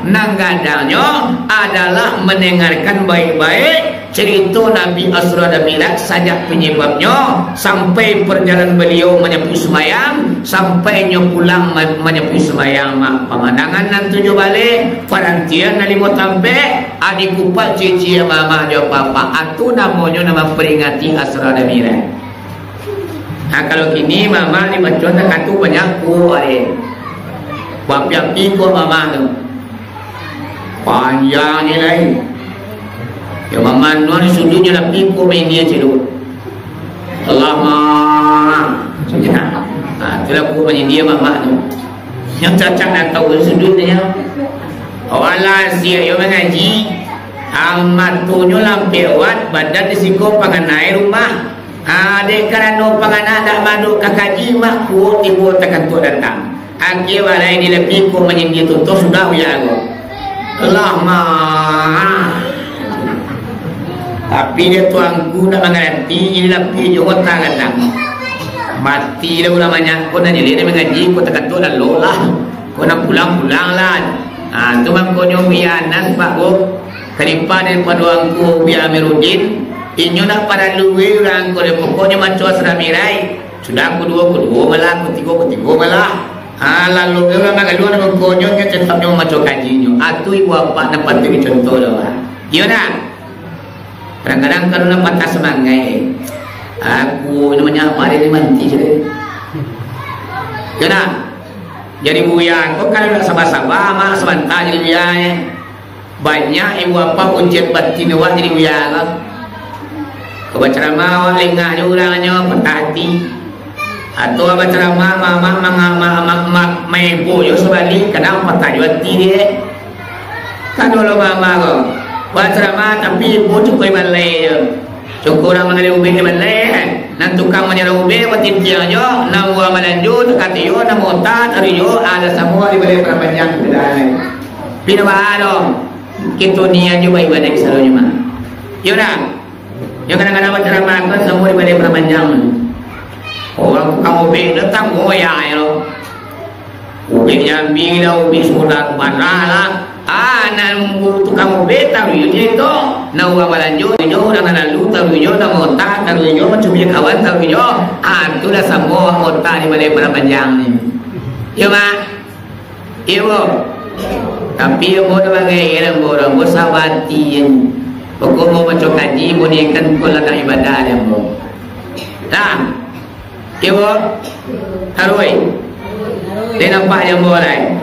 nan gadangnyo adalah mandangarkan baik-baik carito Nabi Asra dan Mi'raj, sajak panyababnyo sampai parjalanan baliau manyapuik sumbayang, sampai nyo pulang ma-, manyapuik sumbayang, mak. Pamandangan nan tujuah baleh, parantian nan limo tampek, adi kupak cici mamak jo bapak, atu namonyo nan mamperingati Asra dan Mi'raj. Nah, kalau kini mamak ni bacuan takatu banyak kuo, eh. Bapi-api kuo mamak tu. Panjang ni lai. Yo, mamanduan sujudnyo lah piko main dia celu. Allahumma. Ha, itulah ku main dia mamak tu. Yang cacak nak tahu sujudnyo. Awak lah siap yo mangaji. Ah, matonyo lampek awat, badan di siko panganai rumah. Ah, dek karano panganak dak madok ka kaji, mak kuo tibo takantuak datang. Akhia balai di lapi ko manyindia tutuh sudah uya ko. Lah, ma. Tapi dia tuangku nak mangarati, jadi lapi jo kota gadang. Mati dah urang banyak ko, nan jadi dia mangaji, ko takatuak lalu lah. Ko nak pulang-pulang lah. Ha, tu mangkonyo Buya Anas, Pak, Bu. Kalipa daripado angku Buya Amiruddin, inyo nak paralu we urang ko, pokoknyo maco Asra Mirai. Sudah kuduo, kuduo malah, kutigo, kutigo malah. Ha, lalu urang nan galuang mangkonyo, nyo tetapnyo maco kajinyo. Atu ibu apak nan patuik dicontoh lah, Pak. Iyo nak? Kadang-kadang kalau nak patah semangat, aku ini banyak apa dia manti je. Iyo nak? Jadi buya, kok kalau nak sabar-sabar, mak sabanta jadi buya, eh. Banyak ibu apak ujian batin awak jadi buya, kan? Kau bacaramah, awak lengah je urangnyo, patah hati. Atau bacaramah, mamak, mamak, mamak, mamak, maibuk jo sabalik, kadang patah jo hati dia. Kan dulu mamak ko, bacaramah tapi ibu cukuik balai je. Cukuik urang manggaleh ubek di balai, nan tukang manyarah ubek batintiang jo, nan urang balanjo takati jo, nan mota taruih jo, alah samo di balai parapanjang pindah. Pindah baa dong. Kito nian jo baibadah saronyo mah. Iyo dah. Yo kadang-kadang bacaramah kan samo di balai parapanjang. Urang tukang ubek datang, goyah lo. Ubek Jambi lah, ubek Sudan Bandar lah. Ah, nan tukang ubek taruih jo tu. Nan urang balanjo, taruih jo, urang nan lalu, taruih jo, nan mota, taruih jo, macam kawan, taruih jo. Ah, itulah samo urang mota di balai parapanjang ni. Yo, Mak? Iyo, Bu. Tapi ambo dak bagai, ambo, ambo sabati. Pokok ambo baco kaji, ambo niatkan ko lah nak ibadah dek ambo. Nah. Iyo, Bu. Taruih. Dek nampak jo ambo lai.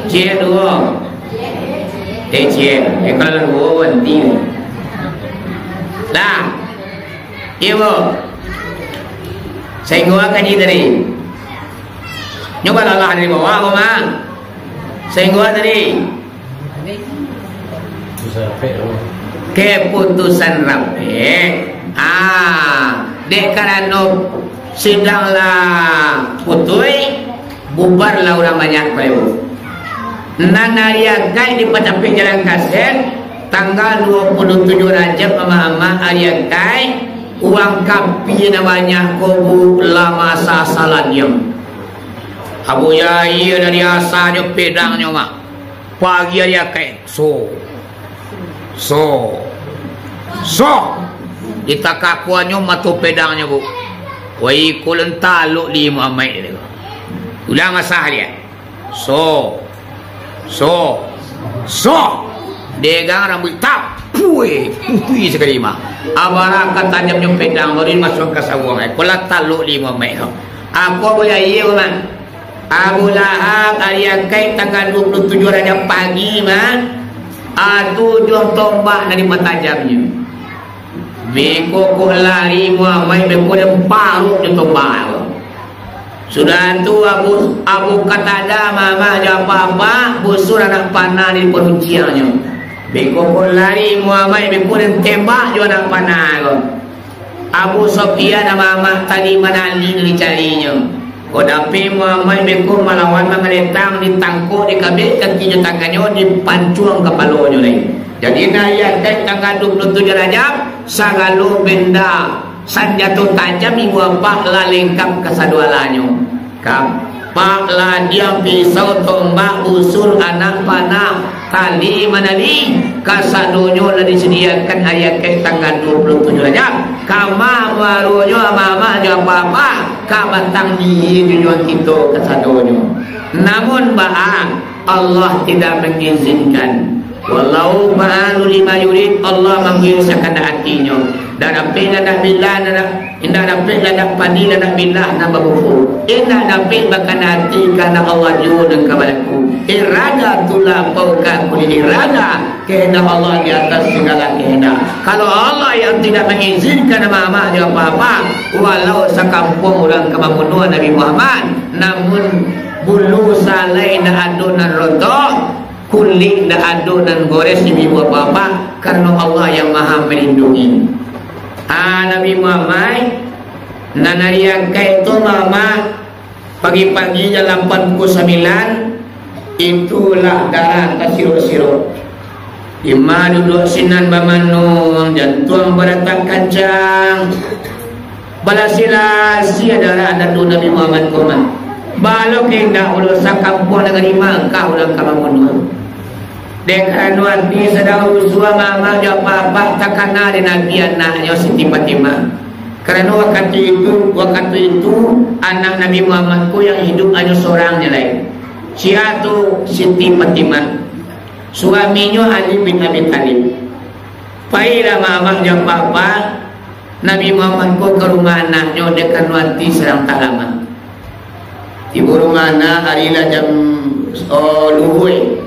Ciek duo. Eh, ciek. Eh, kalau duo, banti. Nah. Iyo, Bu. Sainggo kaji tadi. Nyo balalah dari bawah ko mah. Sainggo tadi. Keputusan rapek. Ah, dek karano sidang lah putuih, bubarlah urang banyak ko. Nan ari Akaik di Pacapek Jalan Kaset, tanggal dua puluh tujuh Rajab, amak-amak, ari Akaik, urang kapia nan banyak ko, Bu, lah masasalanyo. Abu Yahya dari asanyo pedangnyo, Mak. Pagi ari Akaik, so. So. So. Ditakakuannyo mato pedangnyo, Bu. Wai, ko lantalok di Muhammad, dia kata. Ulang asah dia. So. So. So. Degang rambuik tap. Pui. Pui sakali mah. Abarakat tajamnyo pedang, baru masuak ka sawuang. Eh, ko lantalok di Muhammad. Apo Abu Yahya ko, Mak? Abu Lahab, ari Akaik tanggal dua puluh tujuh Rajab pagi, mah, ado tujuah tombak nan dipatajamnyo. Beko kok lari Muhammad, beko den paruik jo tombak. Sudah tu Abu, Abu Qatadah, mamak jo apak-apak, busur anak panah di parunciangnyo. Beko kok lari Muhammad, beko den tembak jo anak panah ko. Abu Sofyan, mamak, tali manali nan dicarinyo. Kok dapek Muhammad beko malawan mangaletang, ditangkok, dikabek kaki jo tangannyo, dipancuang kapalonyo lai. Jadi, nan ari Akaik tanggal dua puluh tujuh Rajab, sagalo benda sanjato tajam ibu apak lah lengkap kasadoalahnyo. Kapak, ladiang, pisau, tombak, busur, anak panah, tali manali, kasadonyo lah disadiakan ari Akaik tanggal dua puluh tujuh Rajab. Kama muaronyo, amak-amak jo apak-apak, ka batang miyie junjuang kito kasadonyo. Namun baa, Allah tidak mengizinkan. Wallahu fa'alu lima yurid, Allah manggiring sakandak atinyo. Indak dapek lah nak bilah, nak, indak dapek lah nak padi, lah nak bilah nak babuku. Indak dapek bakana ati kahandak Allah juo nan ka balaku. Iradatullah fauqa kulli iradah. Kahandak Allah di ateh sagalo kahandak. Kalau Allah yang tidak mengizinkan mamak jo apak-apak, walau sakampuang urang ka mambunuah Nabi Muhammad, namun bulu salai indak ado nan rontok, kulik indak ado nan gores ibu-ibu apak-apak, karano Allah yang Maha Melindungi. Ah, Nabi Muhammad, nan ari angkai tu mamak, pagi-pagi jam lapan pukul sambilan, itulah darah tasirok-sirok. Ima duduak sinan bamanuang, jantuang baratak kancang. Balasi-lasi darah anak tu Nabi Muhammad ko mah. Balo ka indak ulo sakampuang nagari Makkah urang ka mambunuah. Dek karano ati sadang rusuah, mamak jo apak-apak takana dek Nabi anaknyo Siti Fatimah. Karano wakatu itu, wakatu itu anak Nabi Muhammad ko yang hiduik hanyo sorang nyo lai. Sia tu Siti Fatimah. Suaminyo Ali bin Abi Thalib. Pailah mamak jo apak-apak Nabi Muhammad ko ka rumah anaknyo dek karano ati sadang talamak. Tibo rumah anak ari lah jam, oh, luhua.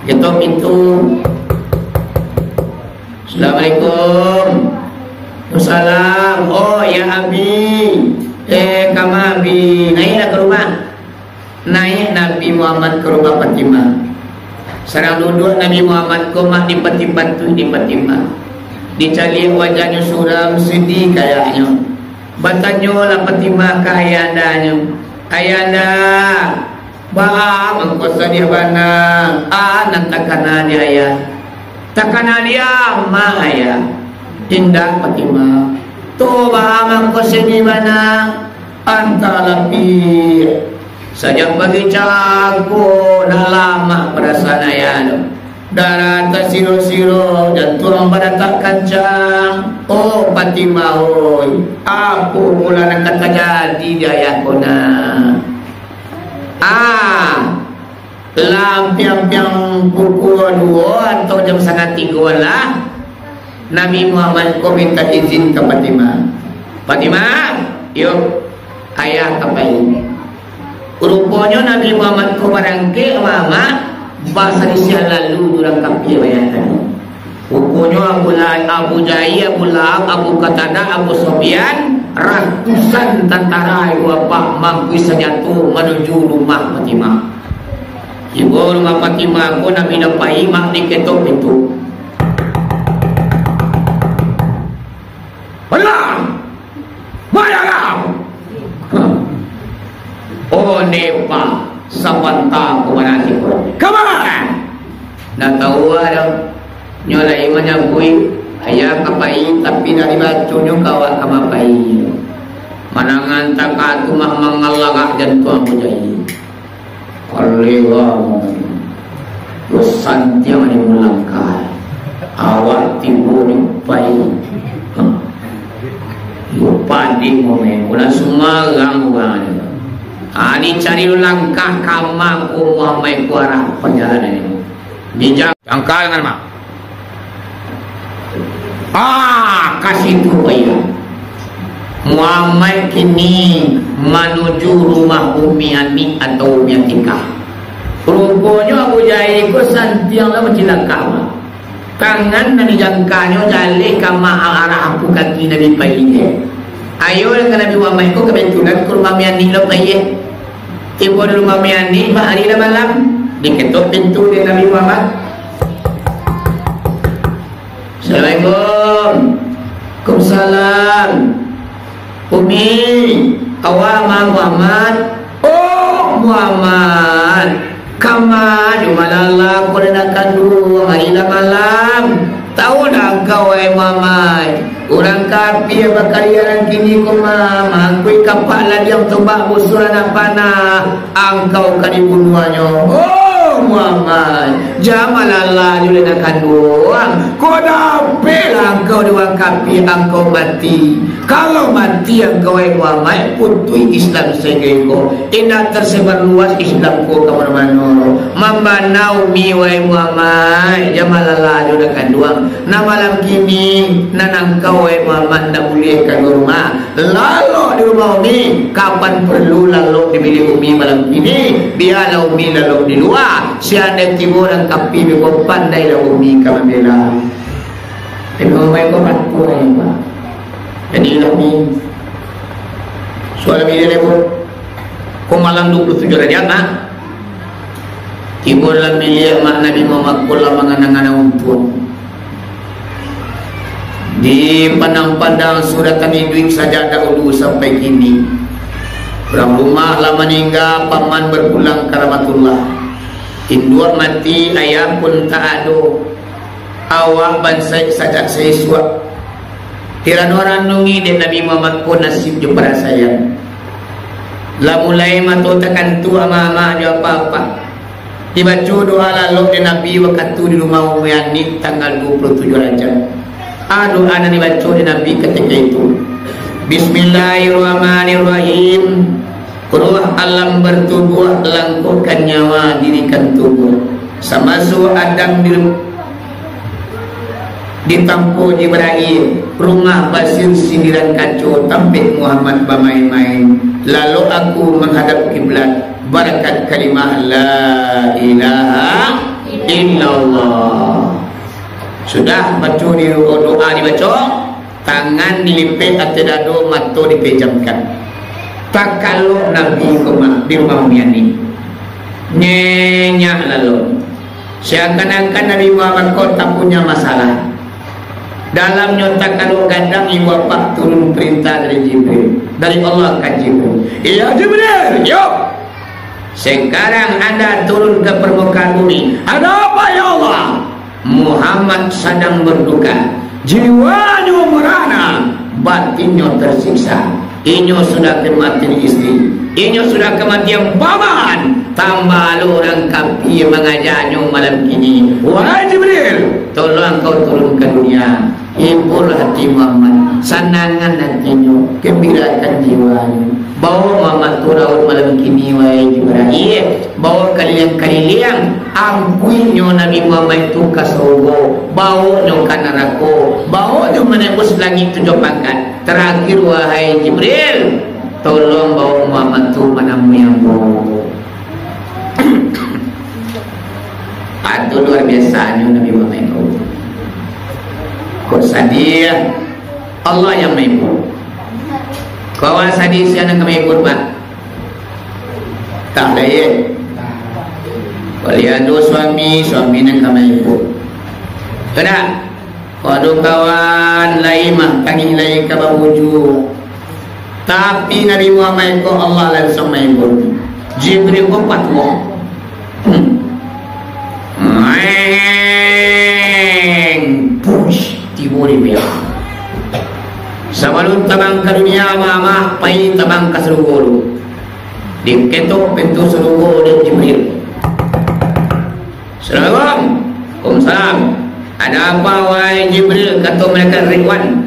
Ketok pintu. "Assalamualaikum." "Waalaikumsalam." "Oh, ya Abi." "Eh, kama Abi?" Naiaklah ka rumah. Naiak Nabi Muhammad ka rumah Fatimah. Sadang duduak Nabi Muhammad ko mah dipati-pati dek Fatimah. Dicaliak wajahnyo suram, sadiah kayaknyo. Batanyolah Fatimah ka ayahandanyo, "Ayahanda, baa mangko sadiah bana, a nan takana dek ayah?" "Takana dek ama, ayah?" "Indak, Fatimah." "Tu baa mangko sadiah bana?" "Antah lapeh. Sajak pagi cako, nak lamak parasaan ayah tu. Darah tasirok-sirok, jantuang baratak kancang. Oh, Fatimah, oi, apo pulo nan ka tajadi di ayah ko nah?" Ah, lah ampiang-ampiang pukua duo atau jam satangah tigo lah, Nabi Muhammad ko mintak izin ka Fatimah. "Fatimah, yo, ayah ka pai." Ruponyo Nabi Muhammad ko barangkek, mamak, basisiah lalu jo urang kafir banyak tadi. Ruponyo Abu La-, Abu Jahil, Abu Lahab, Abu Qatadah, Abu Sufyan, ratusan tantara ibu apak mangkuih sanjato manuju rumah Fatimah. Tibo rumah Fatimah ko, Nabi lah pai, mak diketok pintu. "Fatimah! Fatimah!" "Oh, Nepa, sabanta ko mananti ko. Kama?" Ndak tahu ado. Nyo lai manyabuik, ayah ka pai, tapi dari bacunyo ka awak ka mapai. Manangan takah tu mah mangalagak jantuang Abu Jahil. Kalewang, santiang di mulangkah. Awak tibo di pai. Yo, padi momeh, ulah sumarang urang. Ah, dicari langkah kama ko Muhammad ko arah pajalanan ini. Bijak. Angka dengan mak. Ah, ka situ baiak. Muhammad kini manuju rumah Umi Anik atau Umi Atikah. Ruponyo Abu Jahil ko santiang lah bacilaka, Mak. Tangan nan dijangkanyo jaleh ka ma-, arah apu kaki Nabi pai. Ayo lah ka Nabi Muhammad ko, kabetulan ka rumah Umi Anik lo pai. Tibo di rumah Umi Anik, Mak, ari lah malam. Diketok pintu dek Nabi Muhammad. "Assalamualaikum." "Waalaikumsalam." "Umi, awak ma Muhammad?" "Oh, Muhammad, kama jo malala ko nan kanduang ari lah malam. Tahu ndak angkau, wahai Muhammad, urang kafir bakaliaran kini ko ma-, mangkuih kapak ladiang tombak busur anak panah, angkau ka dibunuahnyo." "Oh, Muhammad, jan malala jo nan kanduang. Kok dapeklah angkau di urang kafir, angkau mati. Kalau mati angkau, wahai Muhammad, putuih Islam sainggo iko. Indak tersebar luas Islam ko ka mano-mano. Mambana umi, wahai Muhammad, jan malala jo nan kanduang. Nah, malam kini, nan angkau, wahai Muhammad, ndak buliah kaluar rumah. Lalok di rumah umi, kapan perlu lalok di bilik umi malam kini, bialah umi lalok di lua. Siandai tibo urang kafir, beko pandailah umi ka mambela. Tapi urang baik ko bantu, Pak. Jadi, umi, suara bilik deh, Bu. Ko malam dua puluh tujuh Rajab, nak? Tibo dalam bilik mak Nabi Muhammad ko lah manganang-anang untuak. Dipandang-pandang sudah tamiduik sajak dahulu sampai kini. Urang rumah lah maningga, paman bapulang ka rahmatullah. Induak mati, ayah pun tak ado. Awak bansaik sajak saisuak. Diranduang-randuangi dek Nabi Muhammad ko nasib jo parasaian. Lah mulai mato takantuak amak-amak jo apak-apak. Dibaco doa lalok dek Nabi wakatu di rumah Umi Ani tanggal dua puluh tujuh Rajab. A doa nan dibaco dek Nabi katiko itu. Bismillahirrahmanirrahim. Ruh alam bertubuh, langkokkan nyawa, dirikan tubuh. Samaso Adam di, ditampo Jibrail, rumah basir sindiran kaco, tampek Muhammad bamain-main. Lalu aku menghadap kiblat, barakat kalimah la ilaha illallah. Sudah baco di doa dibaco, tangan dilipek ateh dado, mato dipejamkan. Takalok Nabi ko ma-, di rumah Umi Ani. Nyenyak lalu. Seakan-akan Nabi Muhammad ko tak punya masalah. Dalamnyo takalok gadang, ibu apak turun perintah dari Jibril, dari Allah ka Jibril. "Ya Jibril, yo! Sekarang anda turun ke permukaan bumi." "Ada apa, ya Allah?" "Muhammad sadang berduka. Jiwanyo merana, batinnyo tersiksa. Inyo sudah kematian istri. Inyo sudah kematian paman. Tambah lo urang kafir mangajanyo malam kini. Wahai Jibril, tolong kau turun ke dunia. Hiburlah hati Muhammad, sanangan hatinyo, gembirakan jiwanyo. Bawa Muhammad tu raut malam kini, wahai Jibril. Bawa kaliliang-kaliliang, angkuihnyo Nabi Muhammad tu ka sarugo, bawonyo ka narako, bawonyo manembus langik tujuah pangkat. Terakhir, wahai Jibril, tolong bawa Muhammad tu manamui ambo." Ado luar biasanyo Nabi Muhammad ko. Kok sadih, Allah yang mahibur. Kawan sadih, sia nan ka mahibur, Pak? Tak ada, ya? Kalau ado suami, suami nan ka mahibur. Kada? Kalau ado kawan lai mah, tangih lai ka babuju. Tapi Nabi Muhammad ko Allah lansuang mahibur. Jibril ko patuah. Hmm. Maeng. Push. Tibo di meja. Sabalun tabang ka dunia, mama, pai tabang ka sarugo dulu. Diketok pintu sarugo dek Jibril. "Assalamualaikum." "Waalaikumsalam." "Ada apa, wahai Jibril?" kato malaikat Ridwan.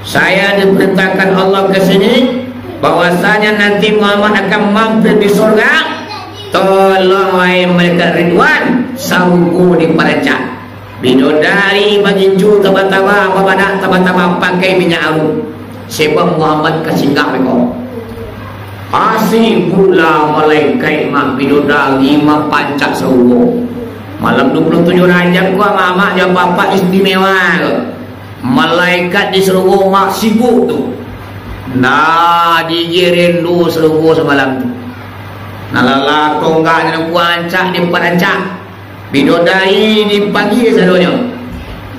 "Saya diperintahkan Allah ke sini, bahwasanya nanti Muhammad akan mampir di surga. Tolong, wahai malaikat Ridwan, sarugo diparancak. Bidodari bagincu taba-taba, babadak taba-taba, pakai minyak harum. Sebab Muhammad ka singgah beko." Asik pulo malaikat mah, bidodari mampancak sarugo. Malam dua puluh tujuh Rajab ko, amak-amak jo apak-apak istimewa ko. Malaikat di sarugo mah sibuk tu. Nah, digiring dulu sarugo samalam tu. Nah, lah, lah, tonggak nan kuancak diparancak. Bidodari dipanggil sadonyo.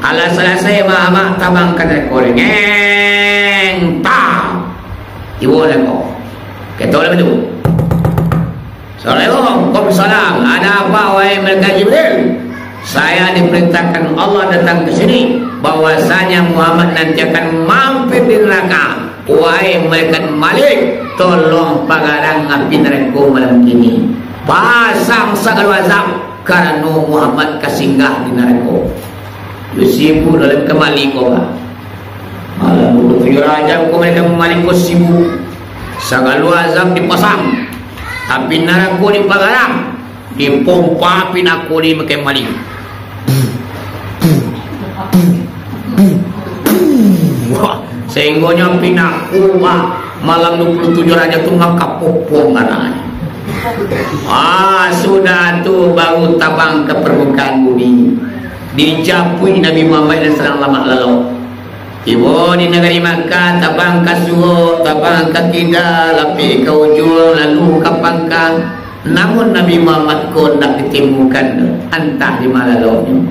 Alah salasai, amak-amak tabang ka narako. Ngeng, ta. Tibo narako. Ketok lah tu. "Assalamualaikum." "Waalaikumsalam. Ada apa, wahai malaikat Jibril?" "Saya diperintahkan Allah datang ke sini, bahwasanya Muhammad nanti akan mampir di neraka. Wahai malaikat Malik, tolong pagarang api neraka malam kini." Pasang sagalo azab, karano Muhammad ka singgah di narako. Yo sibuk dalam kamali ko, bah. Malam dua puluh tujuh Rajab ko, mereka kamali ko sibuk. Sagalo azab dipasang, tapi narako dipagarang, dipompa pinako di makai mali. Wah, sahinggonyo pinako, wah, malam dua puluh tujuh Rajab tu mangkapopong tanah. Ah, sudah tu baru tabang ka parmukaan bumi. Dijapuik Nabi Muhammad nan sadang lamak lalok. Tibo di nagari Makkah, tabang ka surok, tabang ka kida, lapeh ka ujuang, lalu ka pangka. Namun Nabi Muhammad ko ndak ditemukan, antah di ma laloknyo.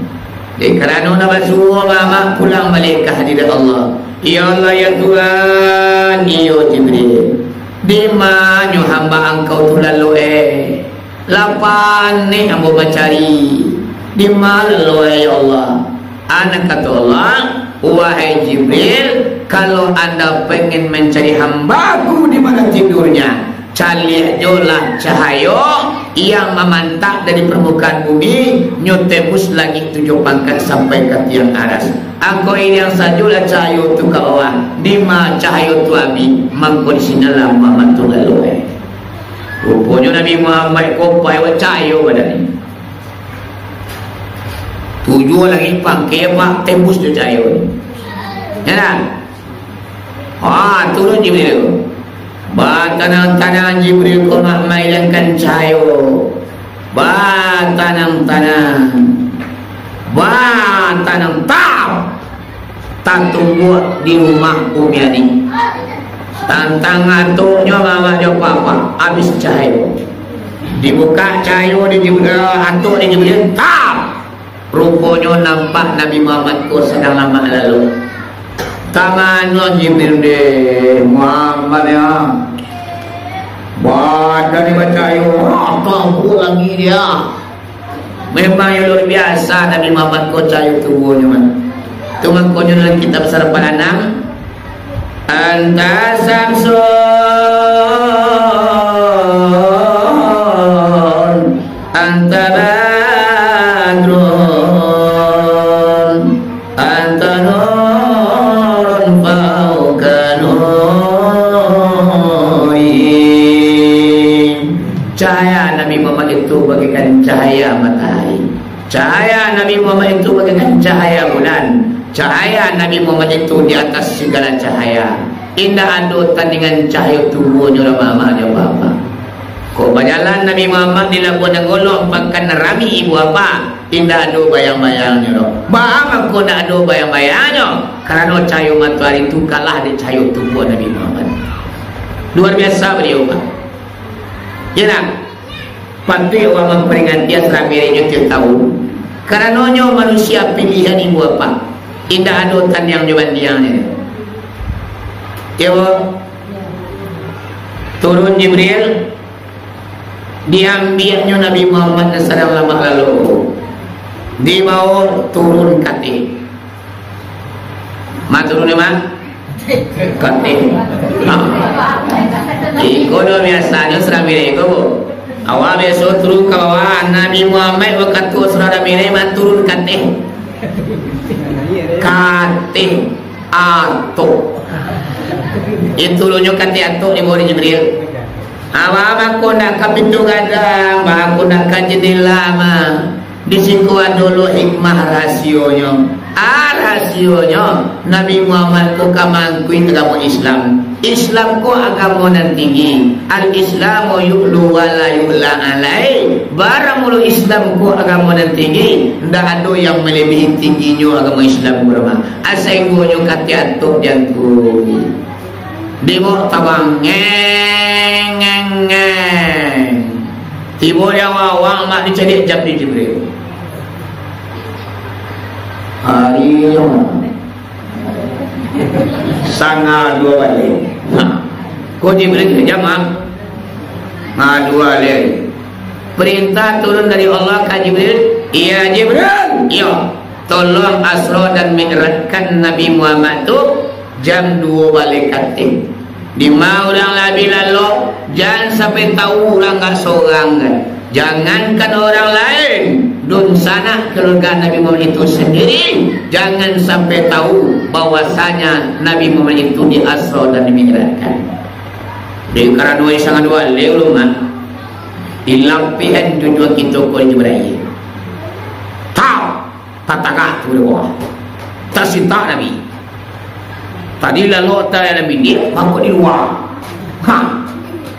Dek karano nak basuo mamak pulang baliak ka hadirat Allah. Ya Allah, ya Tuhan, iyo Jibril, di ma nyo hamba Angkau tu lalok, eh? Lah panek ambo mancari, di ma lalok, eh, ya Allah? Anak kato Allah, "Wahai Jibril, kalau anda pengen mencari hambaku di mana tidurnya, caliak jolah cahayo yang mamantak dari permukaan bumi, nyo tembus langik tujuh pangkat sampai ka tiang aras. Angkau iriang sajolah cahayo tu ka bawah, di ma cahayo tu abih, mangko di sinalah Muhammad tu lalok." Ruponyo Nabi Muhammad ko pai awak cahayo badan ni. Tujuah langik pangkek, Pak, tembus jo cahayo. Ya kan? Ah, turun Jibril. Batanang-tanang Jibril ko nak mailangkan cahayo. Batanang-tanang. Batanang, tap. Tatumbuak di rumah Umi Ani. Tantang atuknyo, mamak jo papa, abih cahayo. Dibukak cahayo di Jibril, atuk di Jibril, tap! Ruponyo nampak Nabi Muhammad ko sadang lamak lalok. Tamano Jibril deh, Muhammad ya. Badan ni bacahayo, ah, tampak lagi dia. Memang yang luar biasa Nabi Muhammad ko cahayo tubuhnyo, man. Tu mangkonyo dalam kitab Sarapan Anam, "Anta syamsun, anta badrun, anta nurun fauqa nuri." Cahaya Nabi Muhammad itu bagaikan cahaya matahari. Cahaya Nabi Muhammad itu bagaikan cahaya bulan. Cahaya Nabi Muhammad itu di atas segala cahaya. Indak ado tandingan cahayo tubuhnyo, mamak jo papa. Kok bajalan Nabi Muhammad di Labuan Nanggolong, Pakan Rami, ibu bapa, indak ado bayang-bayangnyo doh. Baa mangko ndak ado bayang-bayangnyo? Karano cahayo matoari tu kalah dek cahayo tubuah Nabi Muhammad. Luar biasa baliau, Pak. Ya nak? Patuik urang mamperingati Asra Mi'raj nyo tiok taun. Karano nyo manusia pilihan ibu bapa. Indak ado tandiang jo bandiangnyo. Iyo. Turun Jibril, diambiaknyo Nabi Muhammad nan sadang lamak lalok. Dibawo turun ka ateh. Ma turun ni, ma? Ka ateh. Ha. Iko doh biasanyo Asra Mi'raj ko. Awak biaso turun ka bawah, Nabi Muhammad wakatu Asra Mi'raj ma turun ka ateh. Ka ateh atok. Itu lo nyo ka ateh atok dibawo dek Jibril. Awa mangko ndak ka pintu gadang, mangko ndak ka jendela mah. Di siko ado lo hikmah rahasionyo. Ah, rahasionyo, Nabi Muhammad ko ka mangkuik agamo Islam. Islam ko agamo nan tinggi. Al-Islamu yu'lu wa la yu'la alai. Baramulo Islam ko agamo nan tinggi, ndak ado yang melebihi tingginyo agamo Islam ko mah. Asa inggonyo ka ateh atok diangkui. Dibao tabang, ngeng, ngeng, ngeng. Tibo di awak-awak, mak dicaliak jam di Jibril. Hari Jumaat. Sanga duo baleh. Nah, ko Jibril ka jam, ah? Nah, duo baleh. Perintah turun dari Allah ka Jibril. Iya, Jibril. Iyo. Tolong Asra dan Mi'rajkan Nabi Muhammad tu jam duo baleh ka ateh. Dima urang labiah lalok, jan sampai tahu urang agak sorang kan. Jangankan orang lain, dunsanak keluarga Nabi Muhammad itu sendiri, jangan sampai tahu bahwasanya Nabi Muhammad itu diasra dan dimi'rajkan. Dek karano sangat walai ulama, dilapihan dunia kito ko Jibril. Tau! Tatangah tu dek Allah. Tasintak Nabi. Tadi lalok ta dalam bilik, mako di lua. Ha.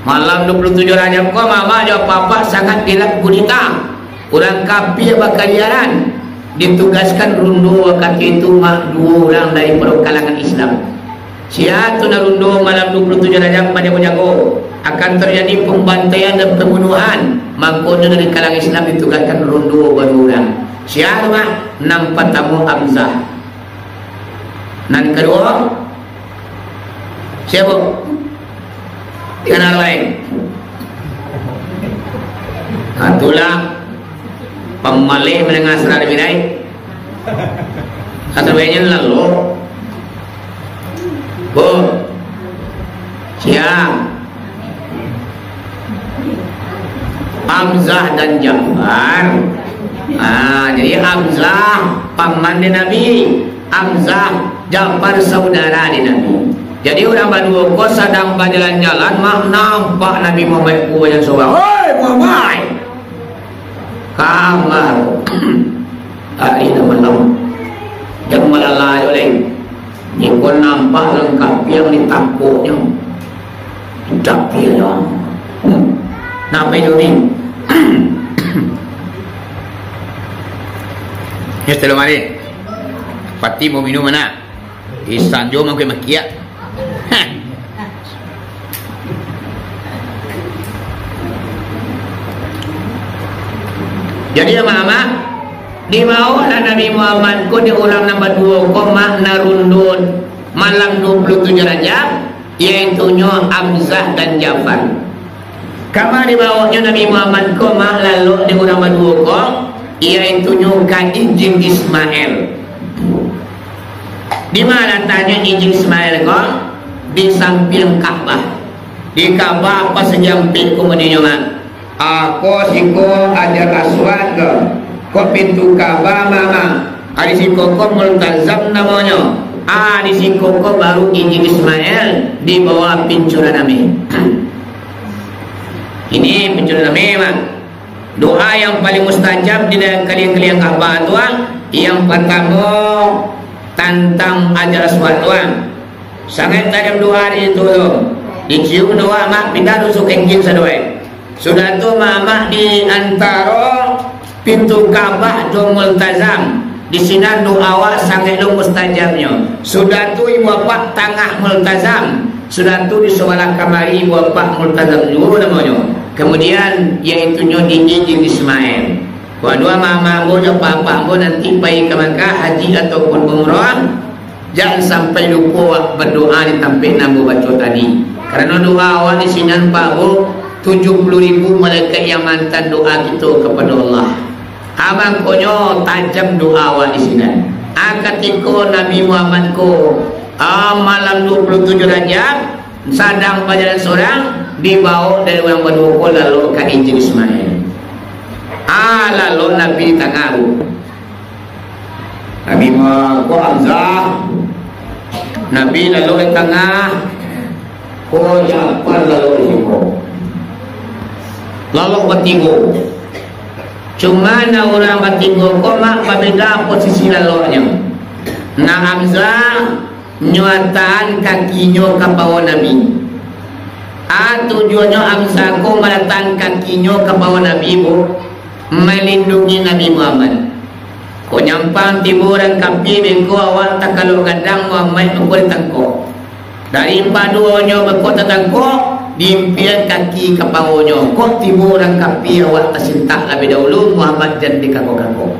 Malam dua puluh tujuh Rajab ko, mamak jo apak-apak sangat gelap gulita. Urang kafir bakaliaran. Ditugaskan rundo wakatu itu, mak, duo urang daripado kalangan Islam. Sia tu nan rundo malam dua puluh tujuh Rajab, bajago-jago, akan tarjadi pambantaian dan pambunuahan. Mangkonyo dari kalangan Islam ditugaskan rundo baduo urang. Sia tu, Mak? Nan partamo Hamzah. Nan kaduo, sia? Dikanal lain. Nah, itulah pamaleh mandanga sara di bidai. Asa banyak lalu. Bu. Sia? Hamzah dan Ja'far. Ah, jadi Hamzah paman di Nabi. Hamzah, Ja'far saudara di Nabi. Jadi urang baduo ko sadang bajalan-jalan, mak, nampak Nabi Muhammad ko bajalan sorang. "Hoi, Muhammad!" Kamar. Hari dan malam. Jan malala jo lai. Jikok nampak urang kafir, ditakoknyo. Ditapianyo. Hmm. Napa itu ni? Ya, selalu mari. Pati mau minum mana? Isan jo mangkuk makiak. Hah. Jadi, amak-amak, dibawolah Nabi Muhammad ko dek urang nan baduo ko, mak, nan rundo malam dua puluh tujuh Rajab, yaitunyo Hamzah dan Ja'far. Kama dibawonyo Nabi Muhammad ko, mak, lalok dek urang baduo ko, yaitunyo ka Ijin Ismail. Di ma lataknyo Ijin Ismail ko? Di sampiang Ka'bah. Di Ka'bah pasagiang ampek ko mundinyo, mak. Ah, ko siko Hajar Aswad ko. Ko pintu Ka'bah, mak, mak. Ah, di siko ko Multazam namonyo. Ah, di siko ko baru Ijin Ismail di bawah pincuran ameh. Ini pincuran ameh, mak. Doa yang paling mustajab di dalam kaliang-kaliang Ka'bah tu, ah, yang partamo tantang Hajar Aswad tu, ah. Sangaik tajam doa di situ tu. Dicium doa, mak, pindah dusuak ka Ijin sadoe. Sudah tu, mak, mak, di antaro pintu Ka'bah jo Multazam. Di sinan doa awak sangaik lo mustajabnyo. Sudah tu, ibu apak, tangah Multazam. Sudah tu, di sabalah kamari ibu apak Multazam juo namonyo. Kamudian, yaitunyo di Ijin Ismail. Waduh, amak-amak ambo jo apak-apak ambo nanti pai ka Makkah haji ataupun umrah, jan sampai lupo awak badoa di tampek nan ambo baco tadi. Karano doa awak di sinan, Pak, Bu, tujuah puluah ribu malaikat yang maantan doa kito kapado Allah. Ah, mangkonyo tajam doa awak di sinan. Ah, katiko Nabi Muhammad ko, ah, malam dua puluah tujuah Rajab, sadang bajalan sorang, dibawok dek urang baduo ko lalok ka Ijin Ismail. Ah, lalok Nabi di tangah tu. Nabi ma-, ko Hamzah. Nabi lalok di tangah. Ko Ja'far lalok di siko. Lalok batigo. Cuma nan urang batigo ko, mak, babeda posisi laloknyo. Nan Hamzah nyuatan kakinyo ka paha Nabi. A, tujuannyo Hamzah ko malatakan kakinyo ka paha Nabi, Bu, malindungi Nabi Muhammad. Kok nyampang tibo urang kafir beko, awak takalok gadang, Muhammad beko ditangkok. Dari paduonyo beko tatangkok, diimpian kaki ka pahonyo. Kok tibo urang kafir, awak tasintak labiah dahulu, Muhammad jan dikakok-kakok.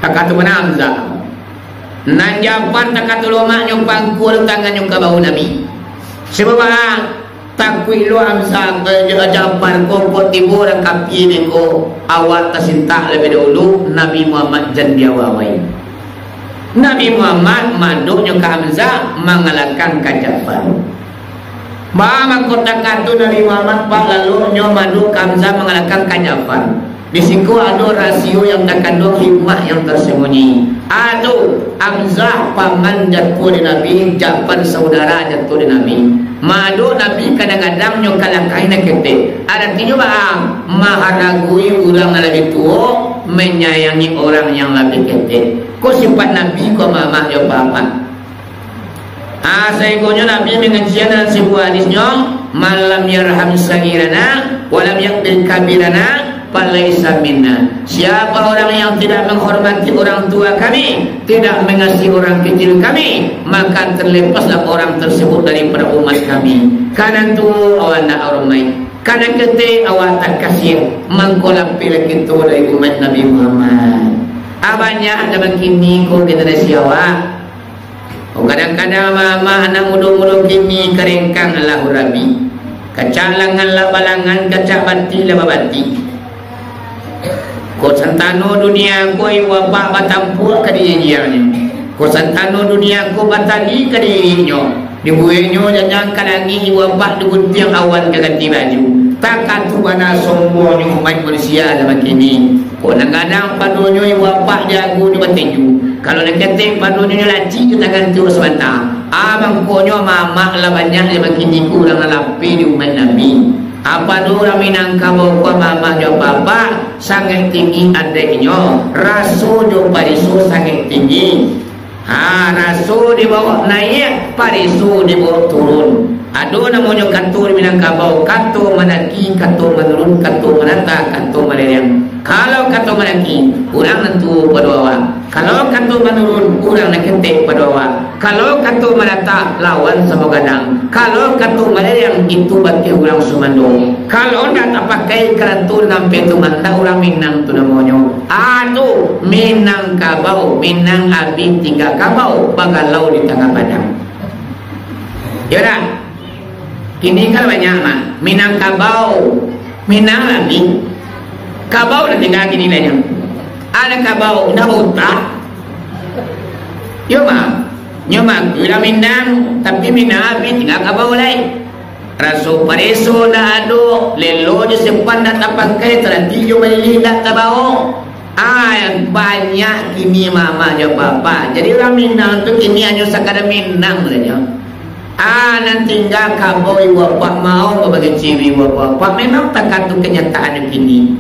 Takah tu bana Hamzah. Nan Ja'far takah tu lomaknyo pangkua tangannyo ka bahu Nabi. Sabab a, takuik lo Hamzah, eh, Ja-, Ja'far ko, kok tibo urang kafir beko, awak tasintak labiah dahulu, Nabi Muhammad jan diawai-awai. Nabi Muhammad madoknyo ka Hamzah, mangalangkah ka Ja'far. Ba mangko takah tu Nabi Muhammad, Pak, lalu nyo madu Hamzah mangalahkan ka Ja'far. Di siko ado rasio yang takanduang, hikmah yang tersembunyi. Ado, Hamzah paman jatuah di Nabi, Ja'far saudara jatuah di Nabi. Madu Nabi kadang-kadang nyo kalahkahi nan ketek. Aratinyo baa? Maharagoi urang nan labiah tuo, manyayangi urang yang labiah ketek. Ko sifat Nabi ko, mamak jo bapak. Ah, sainggonyo Nabi mangancian dalam sabuah hadisnyo, "Man lam yarham saghirana, wa lam yakbir kabirana, falaisa minna." Siapa orang yang tidak menghormati orang tua kami, tidak mengasihi orang kecil kami, maka terlepaslah orang tersebut daripada umat kami. Kanan tu awak nak hormati, kanan ketek awak takasih, mangko lapeh lah kito dari umat Nabi Muhammad. Ah, banyak zaman kini ko generasi awak. Oh, kadang-kadang mamak anak mudo-mudo kini karengkang lah urabi. Kacak langan lah balangan, kacak bati lah babati. Ko santano dunia ko, ibu bapak batampuak ka dijiangnyo. Ko santano dunia ko batali ka diiringnyo. Dibueknyo janjang ka langik, ibu bapak diguntiang awan ka ganti baju. Takah tu bana sombongnyo umaik manusia zaman kini. Ko nan gadang padonyo ibu bapak jago jo batinju. Kalau nan ketek padonyo nyo lacik jo tangan tiok sabanta. Ah, mangkonyo mamak lah banyak zaman kini ko urang lah lapeh di umaik Nabi. Apa tu urang Minangkabau ko mamak jo bapak, sangaik tinggi adaiknyo, raso jo pariso sangaik tinggi. Ha, raso dibaok naiak, pariso dibaok turun. Ado namonyo kato di Minangkabau, kato mandaki, kato manurun, kato manata, kato malereng. Kalau kato mandaki, urang nan tuo pado awak. Kalau kato manurun, urang nan ketek pado awak. Kalau kato manata, lawan samo gadang. Kalau kato malereng, itu bateh urang sumando. Kalau ndak tapakai karato nan ampia tu, ndak urang Minang tu namonyo. Ah, tu Minangkabau, Minang abih tingga kabau, bagalau di tangah padang. Yo dak? Kini kan banyak mah Minangkabau, Minang abih. Kabau lah tingga kini lah nyo. Anak kabau, ndak bautak. Yo mah, nyo mah urang Minang, tapi Minang abih tingga kabau lai. Raso pareso ndak ado, lelo jo sepan ndak tapakai, talati jo balilih ndak tabaok. Ah, banyak kini mamak jo bapak. Jadi urang Minang tu kini hanyo sakadar Minang sajo. Ah, nan tingga kabau ibu bapak, mau babagi ciwi ibu bapak. Memang takah tu kenyataannyo kini.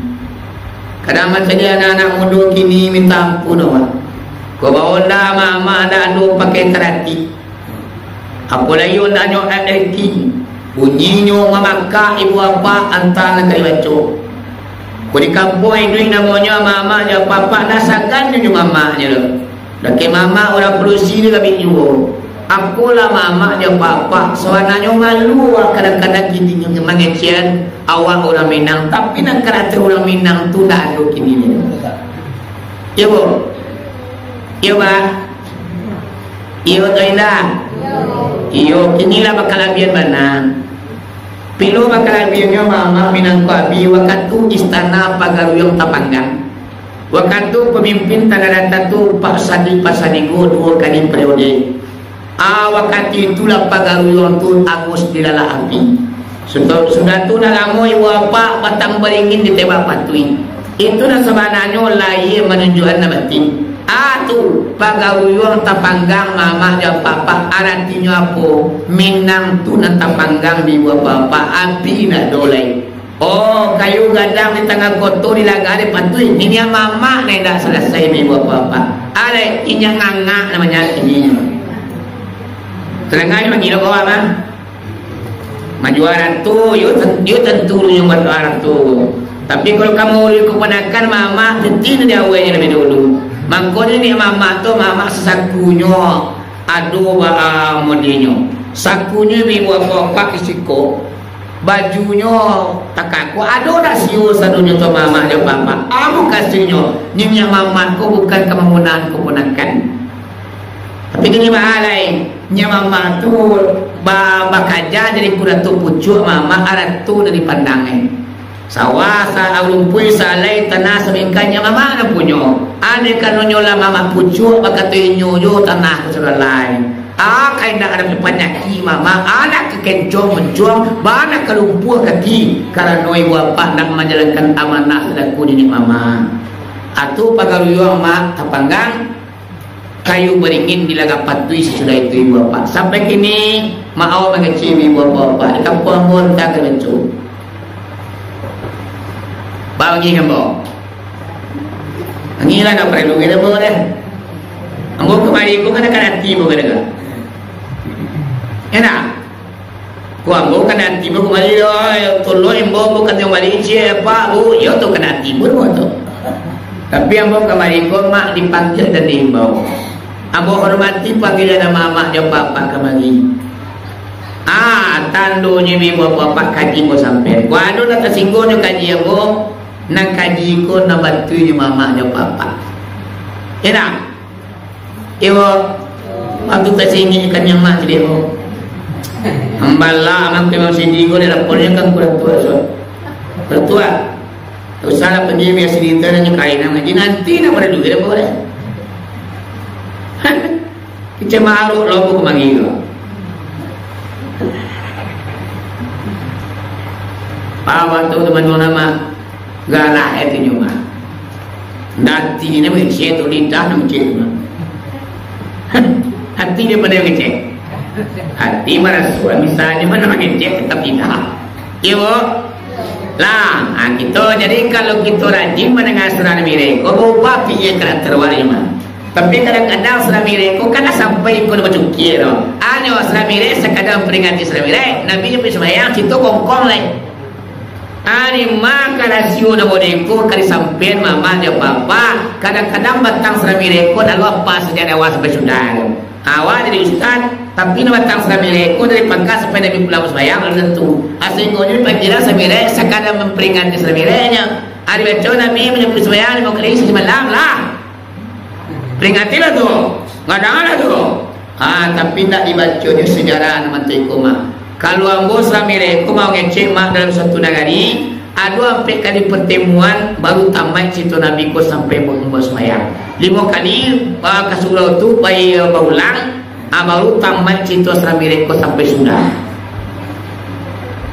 Kadang macam ni anak-anak mudo kini minta ampun awak. Ko baonda mamak ndak ado pakai talati. Apo lai ondanyo aeki, bunyinyo mamakak ibu bapak antah nan ka dibaco. Ko di kampuang iduik namonyo mamak jo bapak, ndak sagan jo mamaknyo tu. Dakek mamak urang padusi tu kami juo. Apolah mamak jo bapak, sabananyo malu awak kadang-kadang kini mangecekan awak urang Minang, tapi nan karakter urang Minang tu ndak ado kini. Iyo, Bu? Iyo, Bah? Iyo atau indak? Iyo, kini lah bakalabian bana. Pilo bakalabiannyo mamak Minangkabau wakatu istana Pagaruyuang tapanggang. Wakatu pamimpin Tanah Data tu Pak Sadiq Pasaribu duo kali periode. Ah, wakatu itulah Pagaruyuang tu angus dilalah api. Sudah, sudah tu dah lamo ibu bapak batang baringin ditembak patuik. Itu nan sabananyo lahia manunjuakan nan batin. Ah, tu, Pagaruyuang tapanggang mamak jo bapak, aratinyo apo? Minang tu nan tapanggang di ibu bapak, api ndak ado lai. Oh, kayu gadang di tangah koto dilaga dek patuik. Niniak mamak nan indak salasai di ibu bapak. Alai, inyak ngangak namonyo kini. Tadanga nyo mangilo kawan, ah. Manjua ratu, yo ten-, yo tantu nyo manjua ratu. Tapi kalau ka maurui kapanakan, mamak titi di awalnyo labiah dulu. Mangkonyo niniak mamak tu, mamak sasakunyo ado ba-, ah, modinyo. Sakunyo ibu bapak di siko, bajunyo takakua, ado rasio sadonyo tu mamak jo bapak. Amu kasinyo, niniak mamak ko bukan ka mamunahan kapanakan. Tapi kini baa lai, nyo mamak tu ba-, bakaja jadi kuda tu pucuak mamak, arato dari pandang, eh. Sawah sa-, rumpuik salai, tanah sabingkai nyo mamak nan punyo. Andai kanonyo lah mamak pucuak, bakato inyo jo tanah ko sudah lai. Ah, ka indak ado panyakik mamak, anak Kencong-kencong, bana ka lumpuah kaki, karano ibu apak ndak manjalankan amanah salaku niniak mamak. Atu pagaruyuang mak tapanggang, kayu baringin di laga patuih sasudah itu ibu apak. Sampai kini, mak awak mangecek ibu apak, di kampuang ambo antah ka kencong. Bagi ambo. Angilah nak paralu kita ambo deh. Ambo kamari ko kan akan ati ambo kena. Enak. Ko ambo kan ati ambo kamari doh, tolong ambo, ambo kan tiang balik ciek, Pak, Bu, yo tu kan ati ambo doh tu. Tapi ambo kamari ko mak dipanggil dan diimbau. Ambo hormati panggilan amak-amak jo apak-apak kamari. Ah, tandonyo ibu apak kaji ambo sampai. Ko ado nan tasingguang jo kaji ambo, nan kaji ko nan batua jo mamak jo apak-apak. Enak? Iyo, waktu tasingik kan nyaman caliak ko. Hambalah amak Imam Sindi ko, di lapornyo kan kurang tua, so. Kurang tua. Tak usahlah pagi biasa cerita dan nyo kain nan ngaji, nanti nak pada duit apa boleh. Kecek maruk lo ko kemari ko. Paham tu teman-teman nama? Galah ati nyo mah. Dati ni mangecek tu, lidah nak mangecek tu mah. Ati dia pandai mangecek. Ati marasuak, misalnyo mana mangecek, tetap lidah. Iyo, Bu? Lah, ha, kito, jadi kalau kito rajin mandanga surah Al-Miraj, ko baubah pikia karakter awak nyo mah. Tapi kadang-kadang surah Al-Miraj ko kan lah sampai ko bacukik tu. Hanyo surah Al-Miraj sakadar mamperingati surah Al-Miraj, Nabi nyo pai sumbayang, kito kongkong lai. Ari mah ka rasio nan model ko ka disampaian mamak jo apak-apak. Kadang-kadang batang surah Al-Miraj ko lalu apa sajak dari awal sampai sudah tu. Awak jadi ustaz, tapi nan batang surah Al-Miraj ko dari pangka sampai Nabi pulang sumbayang, lalu tantu. Sahinggo nyo dipakiran surah Al-Miraj sakadar mamperingati surah Al-Miraj nyo. Ari baco Nabi manyampaian sumbayang limo kali sahari samalam lah. Peringatilah tu, ngadangalah tu. Ha, tapi ndak dibaconyo sejarah nan mantun iko mah. Kalau ambo surah Al-Miraj ko mangecek mak dalam suatu nagari, ado ampek kali pertemuan, baru tamaik carito Nabi ko sampai ba-, basumayang. Limo kali, ah, ka surau tu, pai, ah, baulang, ah, baru tamaik carito surah Al-Miraj ko sampai sudah.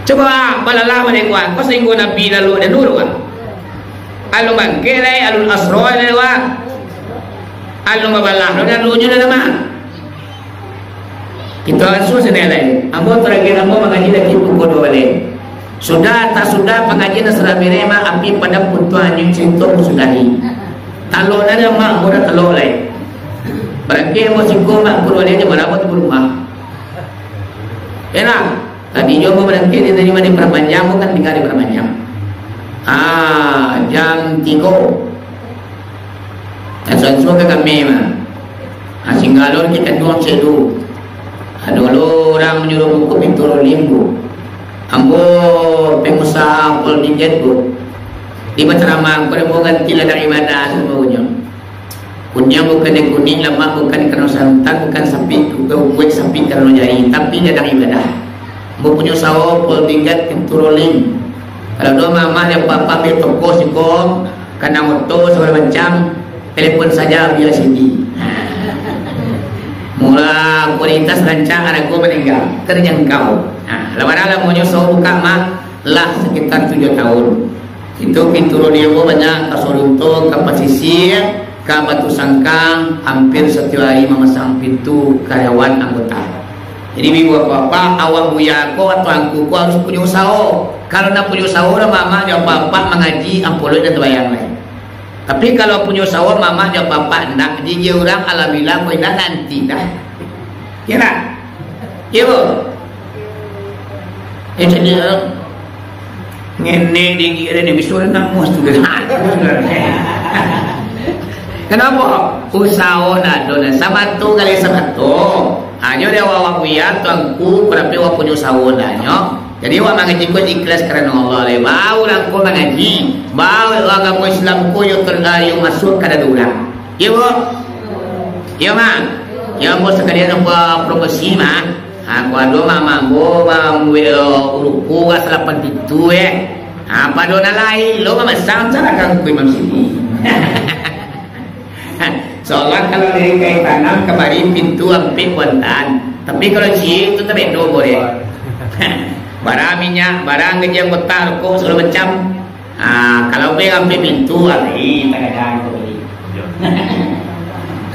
Cubo, ah, balalah baliak ko, ah, ko sahinggo Nabi lalu ado nurun, ah. Alun bangkek lai, alun asro lai, wak. Alun babalah, dah alunyo dah lama. Kito asuh sini lai. Ambo tarakhir ambo mangaji lagi pukul dua baleh. Sudah, tak sudah pangajian surah Al-Miraj mah, api padam puntuang anjuik carito sudahi. Talok dah, dah, mak, ambo dah talok lai. Barangkek ambo siko, mak, pukul dua baleh je, malam tu barumah. Enak. Tadi juo ambo barangkek, dia tadi mah di Padang Panjang, ambo kan tingga di Padang Panjang. Ah, jam tigo. Ansua-ansua ka kami mah. Ah, singgah lo di Tanjuang Cedu. Ado lo urang manyuruah buku pintu rolling tu. Ambo pengusaha folding jet tu. Di bacaramah, ambo ganti ladang ibadah sabananyo. Kuniang bukan dek kunik, lamak bukan karano santan, bukan sapik, bukan ukuik sapik karano jari, tapi ladang ibadah. Ambo punyo usaho folding jet pintu rolling. Kalau ado mamak jo apak-apak ambiak toko siko, kandang oto, sagalo macam, telepon saja via sini. Murah, kualitas rancak, harago maningga, terjangkau. Nah, labarang lamonyo usaho buka mah, lah sekitar tujuah tahun. Itu pintu rolling ambo banyak ka Sorunto, ka Pasisia, ka Batu Sangkang, hampir satiok hari mamasang pintu karyawan anggota. Jadi, ibu bapak, awak buya ko atau angku ko harus punyo usaho. Kalau ndak punyo usaho, lah mamak jo apak-apak mangaji, ampuloi dan tabayang lai. Tapi kalau punyo usaho, mamak jo apak-apak ndak, gigi urang, alhamdulillah, ko indak nanti dah. Iyo ndak? Iyo, Bu? Eh, jadi, eh, ngenek dingin ni, bisa namus tu. Kenapa? Usaho ndak ado, nah. Samato kali samato. Hanyo di awak-awak buya, tuanku, kurapi awak punyo usaho ndak nyo. Jadi, awak mangaji ko ikhlas karano Allah, lai. Baru lah ko mangaji. Baru agamo Islam ko yo ter-, yo masuak ka dada urang. Iyo, Bu? Iyo, Mak. Iyo, ambo sakalian ambo promosi, Mak. Ha, ko ado, Mak, ambo mambuek, eh, urupu ka salapan pitu, eh. Ha, pado nan lain, lo mamasang carakan ku Imam Sidi. Soalnyo kalau dari Kai Tanam kamari pintu ampek buatan. Tapi kalau ciek tu tabedo, boleh. Bara minyak, bara gaji anggota, rokok, sagalo macam. Ah, kalau pe ngampe pintu, ah, ih, tagadan ko tadi.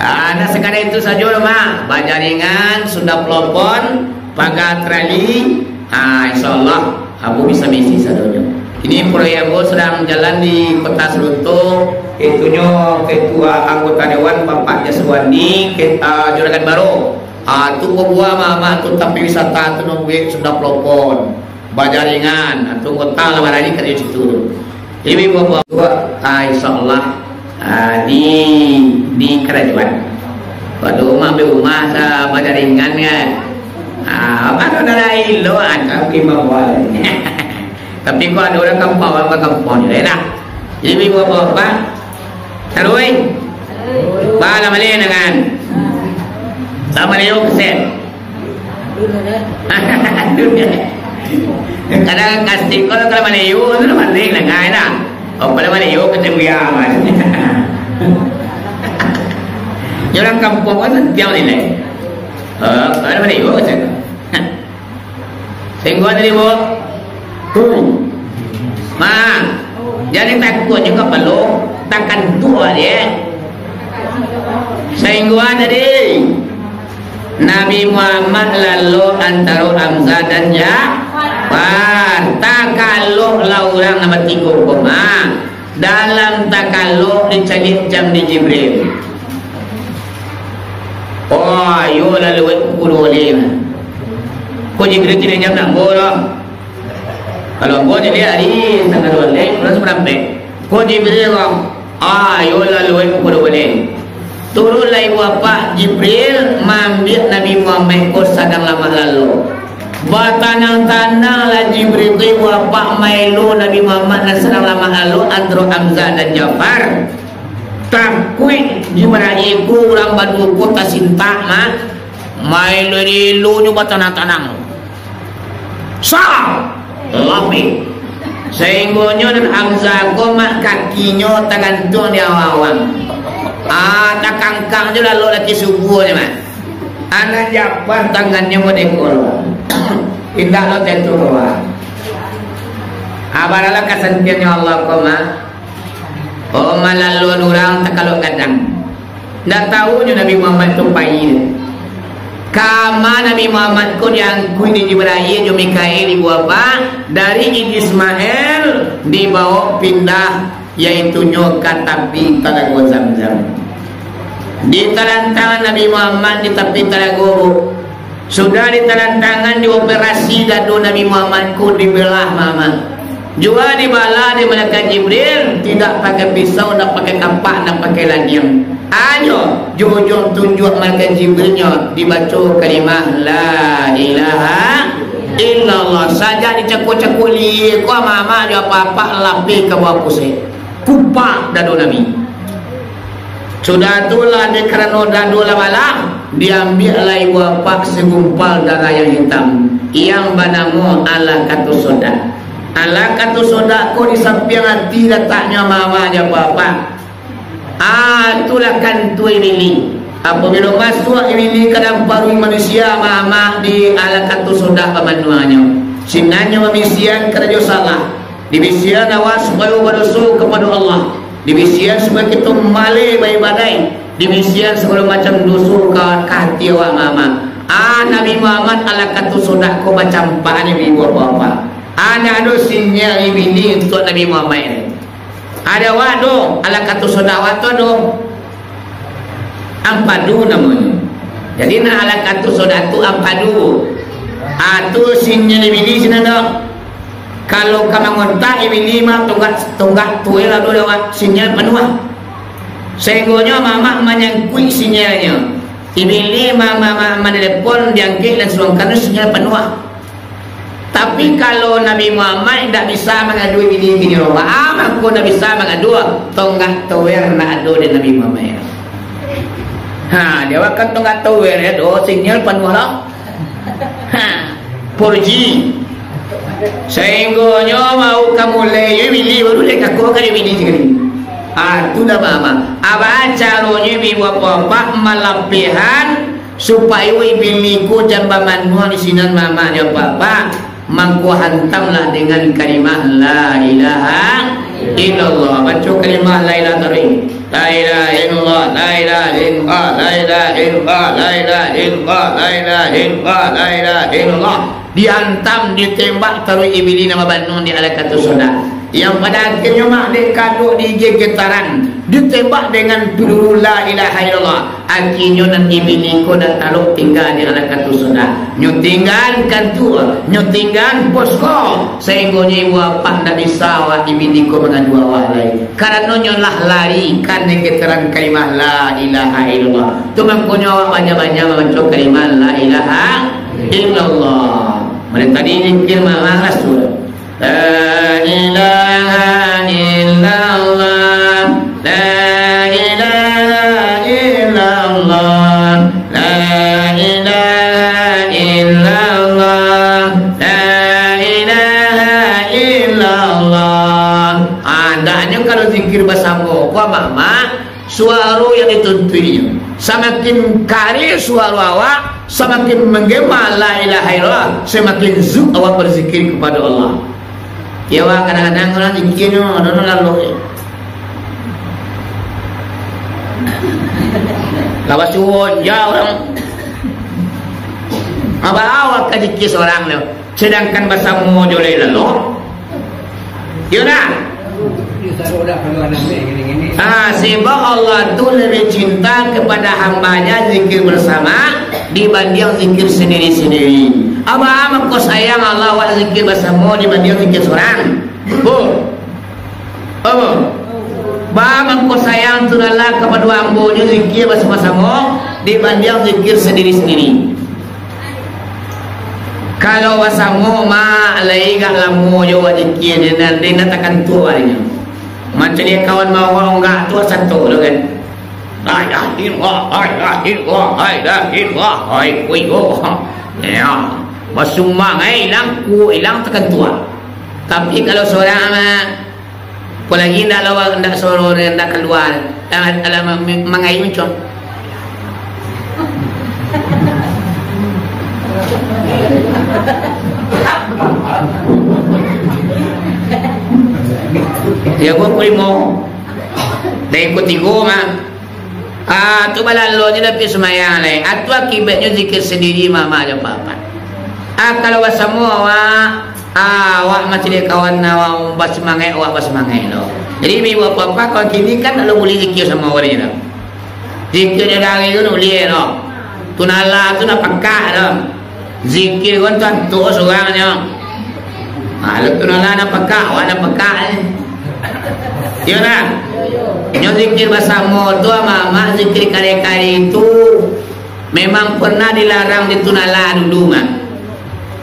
Ah, ndak sakadar itu sajo doh, Mak. Bajaringan, sunda plopon, paga trali. Ah, insyaallah, ambo bisa maisi sadonyo. Kini proyek ambo sadang jalan di Kota Selunto, itunyo Ketua Anggota Dewan Bapak Jaswandi, ke-, ah, Juragan Baro. Ah, tu pembuat mama tu, tapi wisata tu nungguin sunda plopon. Bajaringan, ah, tu kota lah barani ka di situ tu. Jadi, buah-buah tu, ah, insyaallah, ah, di, di karajuan. Pado rumah, ambil rumah sa-, bajaringan kan. Ah, apa tu dah lain lo, ah, tapi bawa. Tapi kok ada orang kampung, orang kampung je lah. Jadi, buah-buah apa? Taruih. Bala malin dengan. Sama dia keset. Kadang kasih kalau kalau malin, tu malin lah, kan, dah. Oh, kalau malin, kecil dia, man. Dia orang kampung kan, setiap ni, lah. Oh, kalau malin, kecil. Singguan tadi, Bu? Tu. Ma, jadi takut juga perlu takan tua dia. Singguan tadi. Nabi Muhammad lalu antaro Hamzah dan Ja'far. Takalok lah urang nama tigo ko, Ma. Dalam takalok dicaliak jam di Jibril. Oh, iyo lalu pukul dua lima. Ko Jibril tidak jam enam boh doh. Kalau ambo jadi hari tanggal dua belas, bulan saparampek. Ko Jibril ko, ah, iyo lalu, eh, pukul dua belas. Turunlah ibu apak Jibril, maambiak Nabi Muhammad ko sadang lamak lalu. Batanang-tananglah Jibril tu ibu apak maelo Nabi Muhammad nan sadang lamak lalu, antaro Hamzah dan Jafar. Takuik Jibril ko urang baduo ko tasintak, mah. Maelo-elonyo batanang-tanang. Sa! Lapeh. Sainggonyo nan Hamzah ko mak kakinyo tagantuang di awang-awang. Ah, takangkang jo lalok laki subuahnyo, mak. Anak Japar tangannyo modeko lo. Indak lo tentu kawa. Ah, baralah kasantiannyo Allah ko, mak. Oh, malaluan urang takalok gadang. Ndak tahunyo Nabi Muhammad tu pai. Kama Nabi Muhammad ko diangkuik di Jibrail jo Mikail di gua, Pak, dari Ismail dibawa pindah, yaitunyo ka tapi Talago Zamzam. Ditalantangan Nabi Muhammad di tapi talago, Bu. Sudah ditalantangan, dioperasi dado Nabi Muhammad ko dibelah, Muhammad. Jua dibalah di malaikat Jibril, tidak pakai pisau, ndak pakai kapak, ndak pakai ladiang. Anyo, jo ujuang tunjuak malaikat Jibrilnyo dibaco kalimah La ilaha illallah. Sajak dicakuk-cakuk liek ko, mama jo apak-apak lapeh ka bawah pusek. Kupak dado Nabi. Sudah tu lah, dek karano dado lah balah, diambiak lah ibu apak segumpal darah yang hitam, yang banamo Alaqatus Sauda. Alaqatus Sauda ko di sampiang ati lataknyo, mama jo apak-apak. Ah, itulah kantua Iblis. Apabilo masuak Iblis ka dalam paruik manusia, mama, di Alaqatus Sauda bamanuangnyo. Sinannyo mamisian karajo salah. Dibisian awak supayo badoso kapado Allah. Dibisian supayo kito maleh baibadaik. Dibisian sagalo macam doso ka, ka ati awak Muhammad. Ah, Nabi Muhammad Alaqatus Sauda ko bacampaan ibu bapak. Ah, ndak ado sinyal Iblis untuak Nabi Muhammad ni. Ado awak do, Alaqatus Sauda awak tu ado. Ampadu namonyo. Jadi, nan Alaqatus Sauda tu ampadu. Ah, tu sinyal Iblis sinan tu. Kalau ka mangontak Iblis mah tonggak, tonggak tuel ado lewat sinyal panuah. Sainggonyo mamak manyangkuik sinyalnyo. Iblis ma-, ma-, ma-, manelepon diangkek dan suangkan sinyal panuah. Tapi, kalau Nabi Muhammad indak bisa mangadu Iblis kinyo, baa mangko indak bisa mangadu, tonggak tower indak ado di Nabi Muhammad. Ha, dia makan tonggak tower, ya, do sinyal panuah lah. Ha, four G. Sainggonyo mau ka mulai Iblis, baru dia kakuakan Iblis sekali. Ah, tu dah paham. Apa caronyo ibu bapak malapihan Supayo ibilih ko jan bamanuang di sinan mamak jo apak-apak, mangko hantamlah dengan kalimah la ilaha illallah. Baco kalimah la ilaha taruih. La ilaha illallah, la ilaha illallah, la ilaha illallah, la ilaha illallah, la ilaha illallah, la ilaha illallah. Diantam, ditembak taruih ibilih nan babanuang di alakatu soda. Yang pada akhirnyo mah dek kadok di gigitaran, ditembak dengan peluru la ilaha illallah. Akhirnyo nan ibilih ko dak talok tingga di alakatu soda. Nyo tingga kantua, nyo tingga posko, sahinggonyo ibu apak ndak bisa awak ibilih ko mangadu awak lai. Karanonyo lah lari kan gigitaran kalimah la ilaha illallah. Tu mangkonyo awak banyak-banyak mambaco kalimah la ilaha illallah. Mulai tadi zikir mamak lah surah. La ilaha illallah, la ilaha illallah, la ilaha illallah, la ilaha illallah. Ah, andaknyo kalau zikir basamo ko, mamak, suaro yang dituntuinnyo. Samakin kareh suaro awak, samakin manggema la ilaha illallah, samakin zuk awak barzikir kapado Allah. Yo, awak kadang-kadang urang zikirnyo, ado nan lalok. Lah basuo ja urang. Apo awak ka zikir sorang tu? Sadangkan basamo jo lai lalok. Iyo ndak? Ah, sebab Allah tu lebih cinta kepada hamba-Nya zikir bersama dibandiang zikir sendiri-sendiri. Apo mangko sayang Allah awak zikir basamo dibandiang zikir sorang? Bu. Apo? Ba mangko sayang tu Allah kapado ambo-Nyo zikir basamo-samo dibandiang zikir sendiri-sendiri. Kalau basamo, mak, lai agak lamo jo awak zikir, den, den takantua badanyo. Mancaliak kawan mawak onggak tu sato tu kan. La ilaha illallah, la ilaha illallah, la ilaha illallah, hai kuyo. Ya. Basumbang, eh, ilang, kuo ilang takantua. Tapi kalau sorang, mak, apolai indak lawa, indak sorang, indak kalua, alah, alah ma-, ma-, mangayun, cok. Ya, gua kulimo. Dari kutigo mah. Ah, tu balalonyo lah pai sumayang lai. Ah, tu akibatnyo zikir sendiri, mamak jo apak-apak. Ah, kalau basamo awak, ah, awak mancaliak kawan awak basumangaik, awak basumangaik lo. Jadi, ibu apak-apak, kawan kini kan kalau buliah zikir samo urang tu. Zikir dari tu buliah lo. Tu nala tu nak pakak lo. Zikir kan tantu surangnyo. Ah, lo tu nala nak pakak, awak nak pakak ni. Iyo nah. Nyo zikir basamo tu, mamak, zikir kareh-kareh tu memang pernah dilarang di tu nala dulu mah.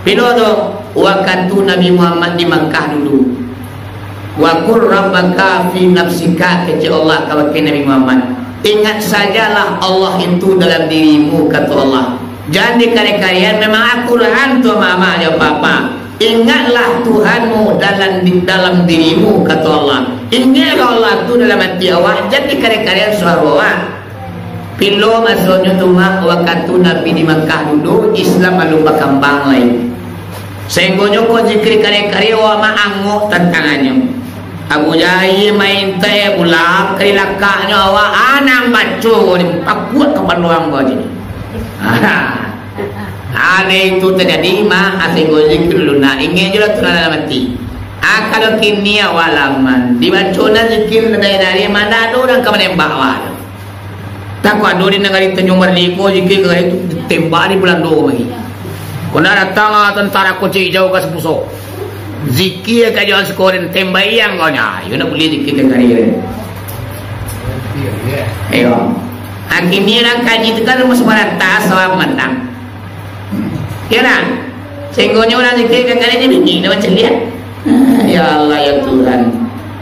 Bilo tu? Wakatu Nabi Muhammad di Makkah dulu. "Wa qur rabbaka fi nafsika," kecek Allah kabake Nabi Muhammad. "Ingat sajalah Allah itu dalam dirimu," kato Allah. Jan dikareh-karehan, memang Al-Quran tu, mamak jo apak-apak. "Ingatlah Tuhanmu dalam di, dalam dirimu," kato Allah. Ingatlah Allah tu dalam ati awak, jan dikareh-karehan suaro awak. Pilo masonyo tu, mak, wakatu Nabi di Makkah dulu, Islam alun bakambang lai. Sahinggonyo ko zikir kareh-kareh, awak mak angok tantangannyo. Abu Jahil maintai bulak ka di lakaknyo, awak anang baco ni, pakuak ka paluang ko jadi. Ada itu terjadi, mak, sahinggo zikir dulu, nak, ingek je lah tu dalam ati. Ah, kalau kini awak laman, dibaco nan zikir dari-dari, mana ada urang ka manembak awak. Takah ado di nagari Tanjung Baraliko, zikir ka gari tu, ditembak di Bulando lagi. Kok ndak datang, ah, tentara kuncik hijau ka Sapuso. Zikir ka jalan sekolah, tembak iyang kau nya. Yo ndak buliah zikir ka gari. Ayo. Akhirnya urang kaji tu kan rumah semarata, sawah matang. Yo nah, sahinggonyo urang zikir kadang-kadang inyo bingik, dah macam liek. Ya Allah, ya Tuhan.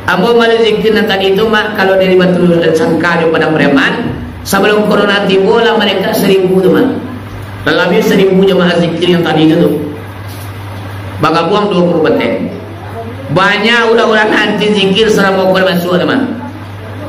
Ambo malu zikir nan tadi tu, mak, kalau dari Batu Sangka jo Padang Preman, sabalum corona tibo lah malaikat saribu tu, mak. Lah labiah saribu jamaah zikir yang tadi tu, tu. Bagabuang duo kabupaten. Banyak urang-urang anti zikir salamo corona masuak tu, mak.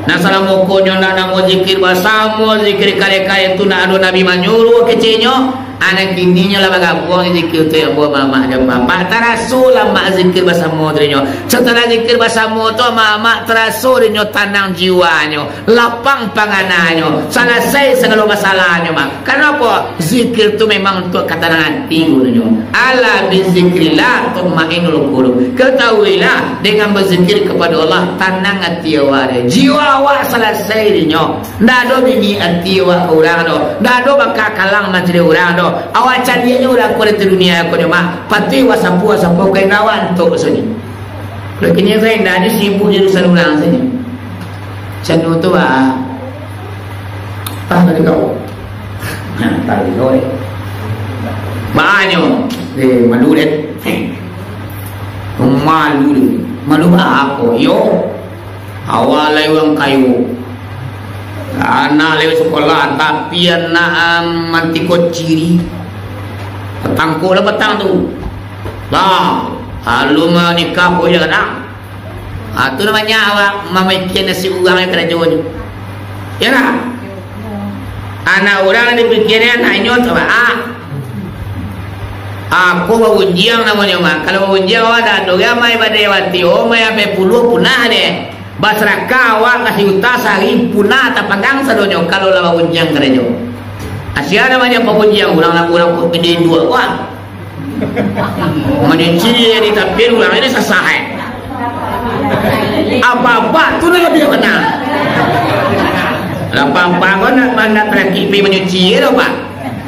Nah, salamo ko nyo ndak namo zikir basamo, zikir kare-kare tu ndak ado Nabi manyuruah keceknyo, anak kininyo lah bagabuang zikir tu, ya, buah mamak jo bapak. Taraso lah mak zikir basamo tu dinyo. Satalah zikir basamo tu, mamak taraso dinyo tanang jiwanyo, lapang pangananyo, salasai sagalo masalahnyo, mak. Karano apo? Zikir tu memang untuak katanangan ati, gunonyo. Ala bizikrillah tatmainnul qulub. Ketahuilah, dengan berzikir kepada Allah, tanang ati awak. Jiwa awak salasai dinyo. Ndak ado bingik ati awak ka urang doh. Ndak ado bakakalang mancari urang doh. Awak caliaknyo urang ko di dunia ko nyo mah. Patuik wasapu, wasapu kain rawan tu sunyi. Kalau kini saya ndak ado sibuk di urusan urang sini. Canu tu, ah. Ah, tadi kau. Nah, tadi kau, eh. Banyak. Eh, malu deh. Eh. Malu deh. Malu apa? Yo. Awak lai urang kayo. Anak lai sekolah, tapi anak, am, manti kociri. Patang ko lah patang tu. Lah, lalu manikah ko je kadang. Ah, tu namonyo awak mamikia nasib urang nan karajo tu. Ya lah. Anak urang dipikia anak inyo tu, ah. Aku baunjiang namonyo, Mak. Kalau baunjiang awak dak ado, amai badai wati, oh, mai ampai puluah punah deh. Basarakah awak ka siuta sari punah tapanggang sadonyo kalau lah baunjiang karajo. Asia namonyo baunjiang, urang lah, urang kok gede induak, wah. Manyuci di tapi urang ini sasah, eh. Apa-apa tu lah labiah bana. Lapang pangon nak, nak terakhir pi manyuci tu, Pak.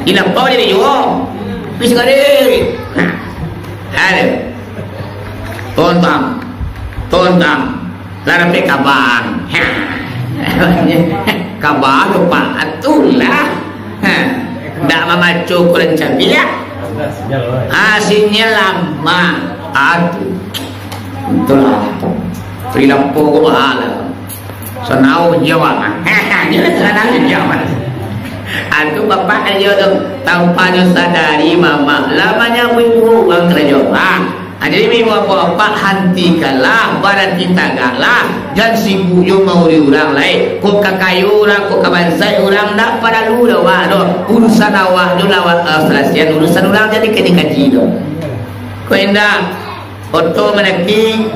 Di lapau jadi juo. Pi sakali. Nah. Aduh. Tontang. Tontang. Lah dapek kabang. Kabang tu, Pak. Itulah. Ha. Ndak mamaco Quran cabiak. Ha, sinyal lama. Aduh. Itulah. Perilaku ko bahala. Sanau jawab. Sanau jawab. Aku bapak aja tu. Tanpa nyo sadari, mamak. Lamanya ibu uang karajo. Ha. Ha, jadi, ibu bapak, hantikalah, barati tagaklah, jan sibuk jo mauri urang lai. Kok ka kayo urang, kok ka bansaik urang, ndak paralu doh awak doh. Urusan awak jo lah, awak, eh, salasian urusan urang, jadi kini kaji doh. Kok indak, oto manaki,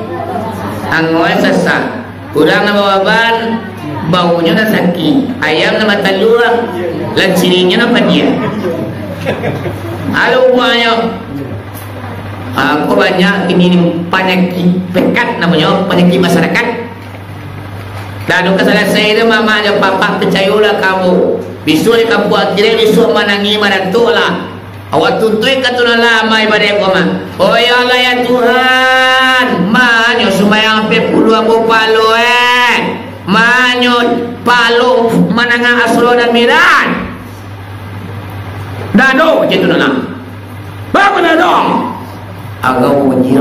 angoi sasak. Urang nan bababan, baunyo nan sakik. Ayam nan batalua, lancirinyo nan padiah. Ado ubahnyo. Ah, ko banyak kini ni panyakik pekat namonyo, panyakik masyarakat. Dah ado ka salasai tu, mamak jo papak, picayolah kamu. Bisuak di kampuang akhirat, bisuak manangih maratok lah. Awak tuntuik ka Tuhan Allah, amai badai ko mah. Oh ya Allah, ya Tuhan, manyo sumbayang ampek puluah ambo palo, eh. Manyo palo manangah Asro dan Miraj. Dado, je tu nak. Bapa dado? Agak bunyi.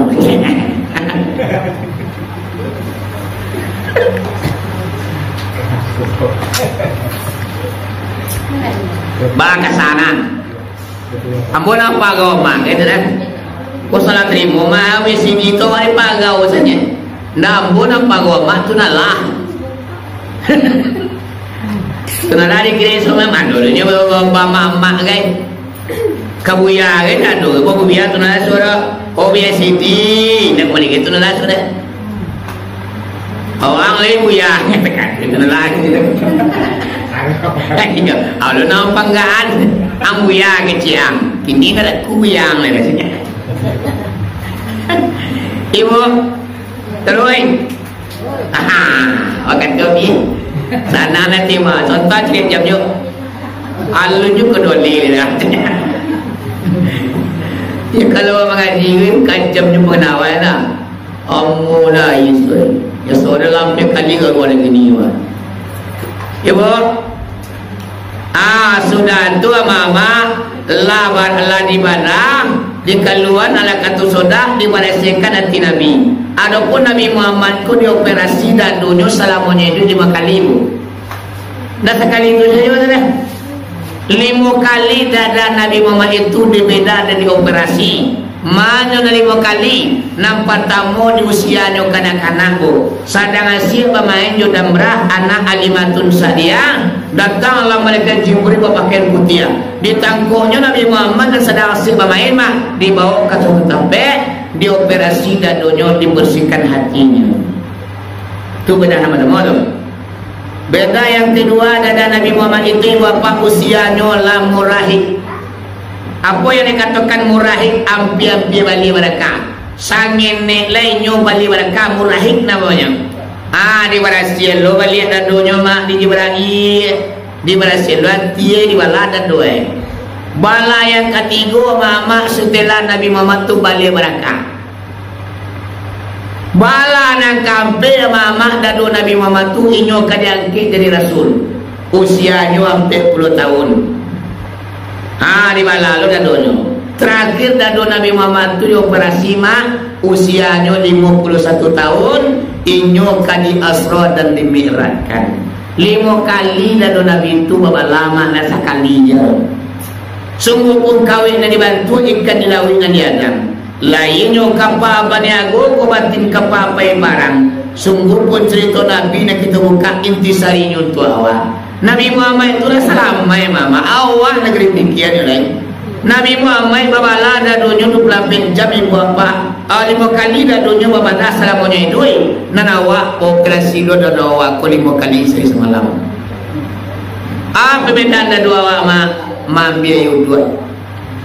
Bakasanan. Ambo nan pagawa mah, kaitu dah. Ko salah tarimo mah, wis sini tu ari pagawa sajo. Ndak, ambo nan pagawa mah tu nan lah. Tu nan lah dikira iso mah, mandulunyo bamak-mak, kai. Ka buya, kai, ndak ado, ko buya tu nan lah sudah. Oh, buya Siti, ndak boleh gitu nan lah sudah. Awak lai buya, tekan itu lagi. Ayo, kalau nak panggaan, ang buya kecil ang. Kini kada ku buya ang lai rasanya. Ibu, terus. Aha, makan kopi. Sana nanti mah, contoh cerita jam yuk. Alun juga doli lah. Ya, kalau mangaji kan jam ni pengenalan lah. Ambo lah, Yesus. Ya, saudara lampir kali ka luar negeri, wah. Ya, Bu? Ah, sudah tu, mama, lah, lah di mana? Di kaluan ala katu sodah, dibarasiahkan hati Nabi. Adapun Nabi Muhammad ko dioperasi dadonyo salamonyo iduik lima kali, Bu. Nah, sakali tu sajo tu dah. Limo kali dada Nabi Muhammad itu dibeda dan dioperasi. Manyo nan limo kali, nan partamo di usianyo kanak-kanak ko, sadang asiak bamain jo Damrah, anak Halimatun Sa'diyah, datanglah malaikat Jibril bapakaian putiah. Ditangkoknyo Nabi Muhammad nan sadang asiak bamain mah, dibaok ka suatu tampek, dioperasi dadonyo, dibersihkan hatinyo. Tu beda nan partamo tu. Beda yang kedua, dada Nabi Muhammad itu, ibu bapak, usianyo lah murahik. Apo yang dikatokan murahik? Ampia-ampia baliak baraka. Sangenek lai inyo baliak baraka, murahik namonyo. Ah, dibarasiahan lo baliak dadonyo, mak, di Jibril. Dibarasiahan lo atie, dibalah dado e. Bala yang katigo, mamak, setelah Nabi Muhammad tu baliak baraka. Bala nan kaampek, mamak, dado Nabi Muhammad tu, inyo ka diangkek jadi rasul. Usianyo ampek puluah tahun. Ha, dibala lo dadonyo. Terakhir dado Nabi Muhammad tu dioperasi, mak, usianyo limo puluah satu tahun, inyo ka di-Isra dan di-Mi'rajkan. Limo kali dado Nabi tu babala, mak, nan sakali je. Sungguahpun kawik nan dibantuak, ikan di lauik nan diadang. Lainyo kapa baniago, ko batin kapa pai parang. Sungguahpun carito Nabi nan kito bukak, intisarinyo untuak awak. Nabi Muhammad tu lah salamaik, mamak. Awak nagari pikian yo lai. Nabi Muhammad babala dadonyo dua puluh ampek jam, ibu bapak. Ah, limo kali dadonyo babala salamonyo iduik. Nan awak operasi lo dado awak ko limo kali sahari samalam. Ah, pabedaan dado awak, mak, maambiak aia uduak.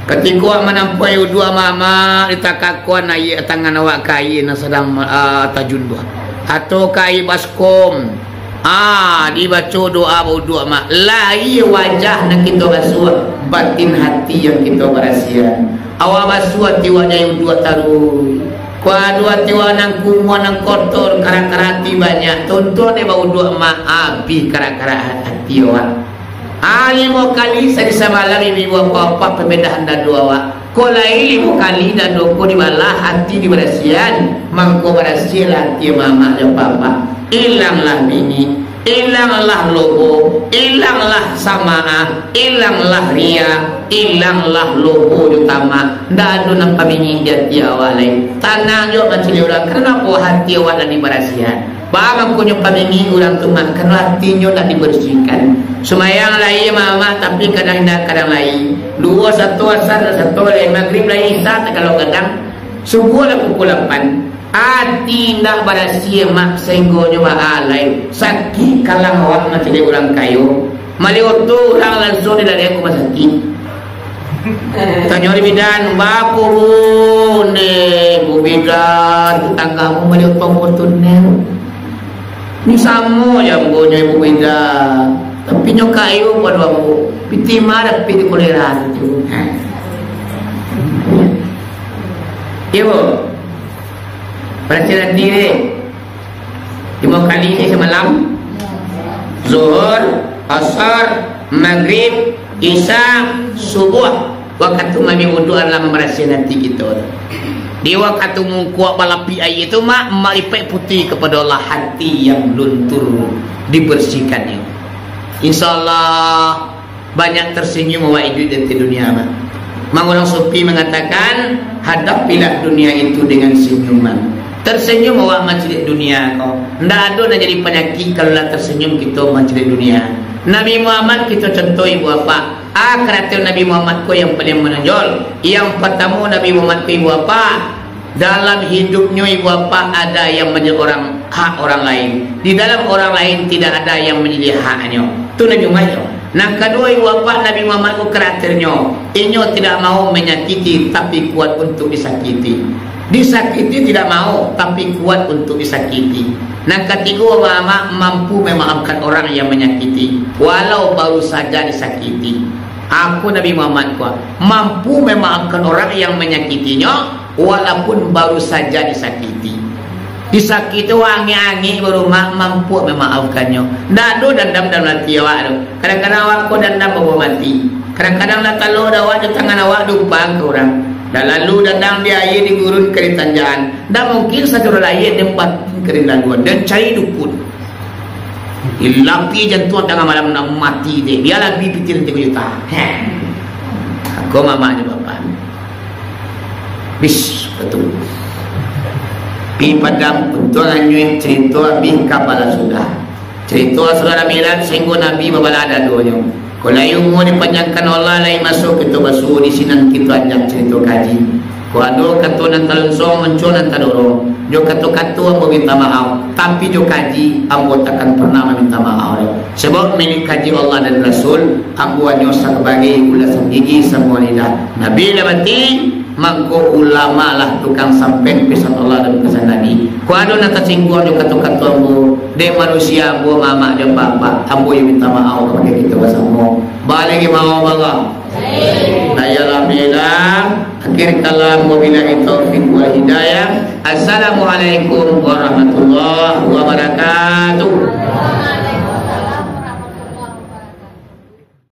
Katiko awak manampuah aia uduak, mamak, ditakakkan aia tangan awak ka aia nan sadang, ah, tajun tu, atau ka aia baskom. Ah, dibaco doa bauduak, mak. Lahia wajah nan kito basuah, batin hati yang kito barasiahan. Awak basuah ati awak jo aia uduak taruih. Kok ado ati awak nan kumuah, nan kotor, karak-karak ati banyak, tontuak dek bauduak, mak, abih karak-karak hati awak. Ah, limo kali sahari samalam, ibu bapak, pabedaan dado awak. Kok lai limo kali dado ko dibalah, ati dibarasiahan, mangko barasiahlah ati mamak jo bapak. Ilanglah bingik, ilanglah lobo, ilanglah samaah, ilanglah riya, ilanglah lobo jo tamak. Ndak ado nan pabingik di ati awak lai. Tanang jo mancaliak urang, karano apo? Hati awak lah dibarasiahan. Baa mangkonyo pabingik urang tu, mak? Karano atinyo nak dibersihkan. Sumayang lai, mamak, tapi kadang indak, kadang lai. Duo, sato, asar, sato, lai, magrib, lai, isya, takalo gadang. Subuah lah pukul lapan. Ati indak barasiah, mak, sainggonyo baa lai. Sakik kalang awak mancaliak urang kayo. Maliek oto urang, langsuang dilariakan ka rumah sakik. Tanyo di bidan, "Baa purun deh, Bu Bidan, tetanggamu maliek oto Fortuner?" "Ni samo jo ambo nyo, Bu Bidan, tapi nyo kayo pado ambo, pitih mah dapek di kolera tu." Iyo, Bu. Barasiah ati deh. Limo kali sahari samalam. Zuhur, Asar, Magrib, Isya, Subuah. Wakatu maambiak uduak adalah mambarasiahan ati kito. Di wakatu mangkuak balapik aia tu, mak, malipek putiah kapado Allah, hati yang luntur dibersihkannyo. Insya Allah, banyak tersenyum awak iduik di ateh dunia, mak. Mang urang sufi mangatakan, "Hadapilah dunia itu dengan senyuman." Tersenyum awak mancaliak dunia ko. Ndak ado nan jadi panyakik kalau lah tersenyum kito mancaliak dunia. Nabi Muhammad kito contoh, ibu bapak. Ah, karakter Nabi Muhammad ko yang paling manonjol. Yang partamo, Nabi Muhammad ko, ibu bapak, dalam hidupnyo, ibu bapak, ada yang manjadi orang, hak orang lain. Di dalam orang lain tidak ada yang manjadi haknyo. Tu Nabi Muhammad tu. Nan kaduo, ibu bapak, Nabi Muhammad ko karakternyo, inyo tidak mau menyakiti, tapi kuat untuk disakiti. Disakiti tidak mau, tapi kuat untuk disakiti. Nan katigo, mamak, mampu memaafkan orang yang menyakiti, walau baru saja disakiti. Aku Nabi Muhammad ko mampu memaafkan orang yang menyakitinya, walaupun baru saja disakiti. Disakiti, angek-angek baru ma-, mampu memaafkannyo. Ndak ado dandam dalam ati awak tu. Kadang-kadang awak ko dandam babuah mati. Kadang-kadang lah talok dek awak, di tangan awak diumpang ka urang. Dah lalu dandam di aia, di gurun ka di tanjakan. Ndak mungkin sadonyo aia den batin ka den laluan, den cari dukun. Dilapiah jantuang tangah malam, nak mati deh. Bialah bih pitih tigo juta. Heh. Aku mamaknyo bapak. Pis, betul. Pi Padang, untuang anyuik, cerito abih kapala sudah. Cerito Asrul Mi'raj sahinggo Nabi babala dadonyo. Ko lai umua dipanjangkan Allah, lai masuak kito basuo, di sinan kito anjak cerito kaji. Ko ado kato nan talonsong, monco nan tadorong, jo kato-kato ambo minta maaf, tapi jo kaji ambo takkan pernah maminta maaf doh. Sabab milik kaji Allah dan Rasul, ambo hanyo sabagai ulasan gigi samo lidah. Nabi lah mati, mangko ulama lah tukang sampaian pesan Allah dan pesan Nabi. Ko ado nan tasingguang jo kato-kato ambo, dek manusia ambo, mamak jo bapak, ambo yo minta maaf kapado kito basamo. Baliak maaf, Allah. Dayalah bela. Akhir kalam, wabillahi taufiq wal hidayah. Assalamualaikum warahmatullahi wabarakatuh.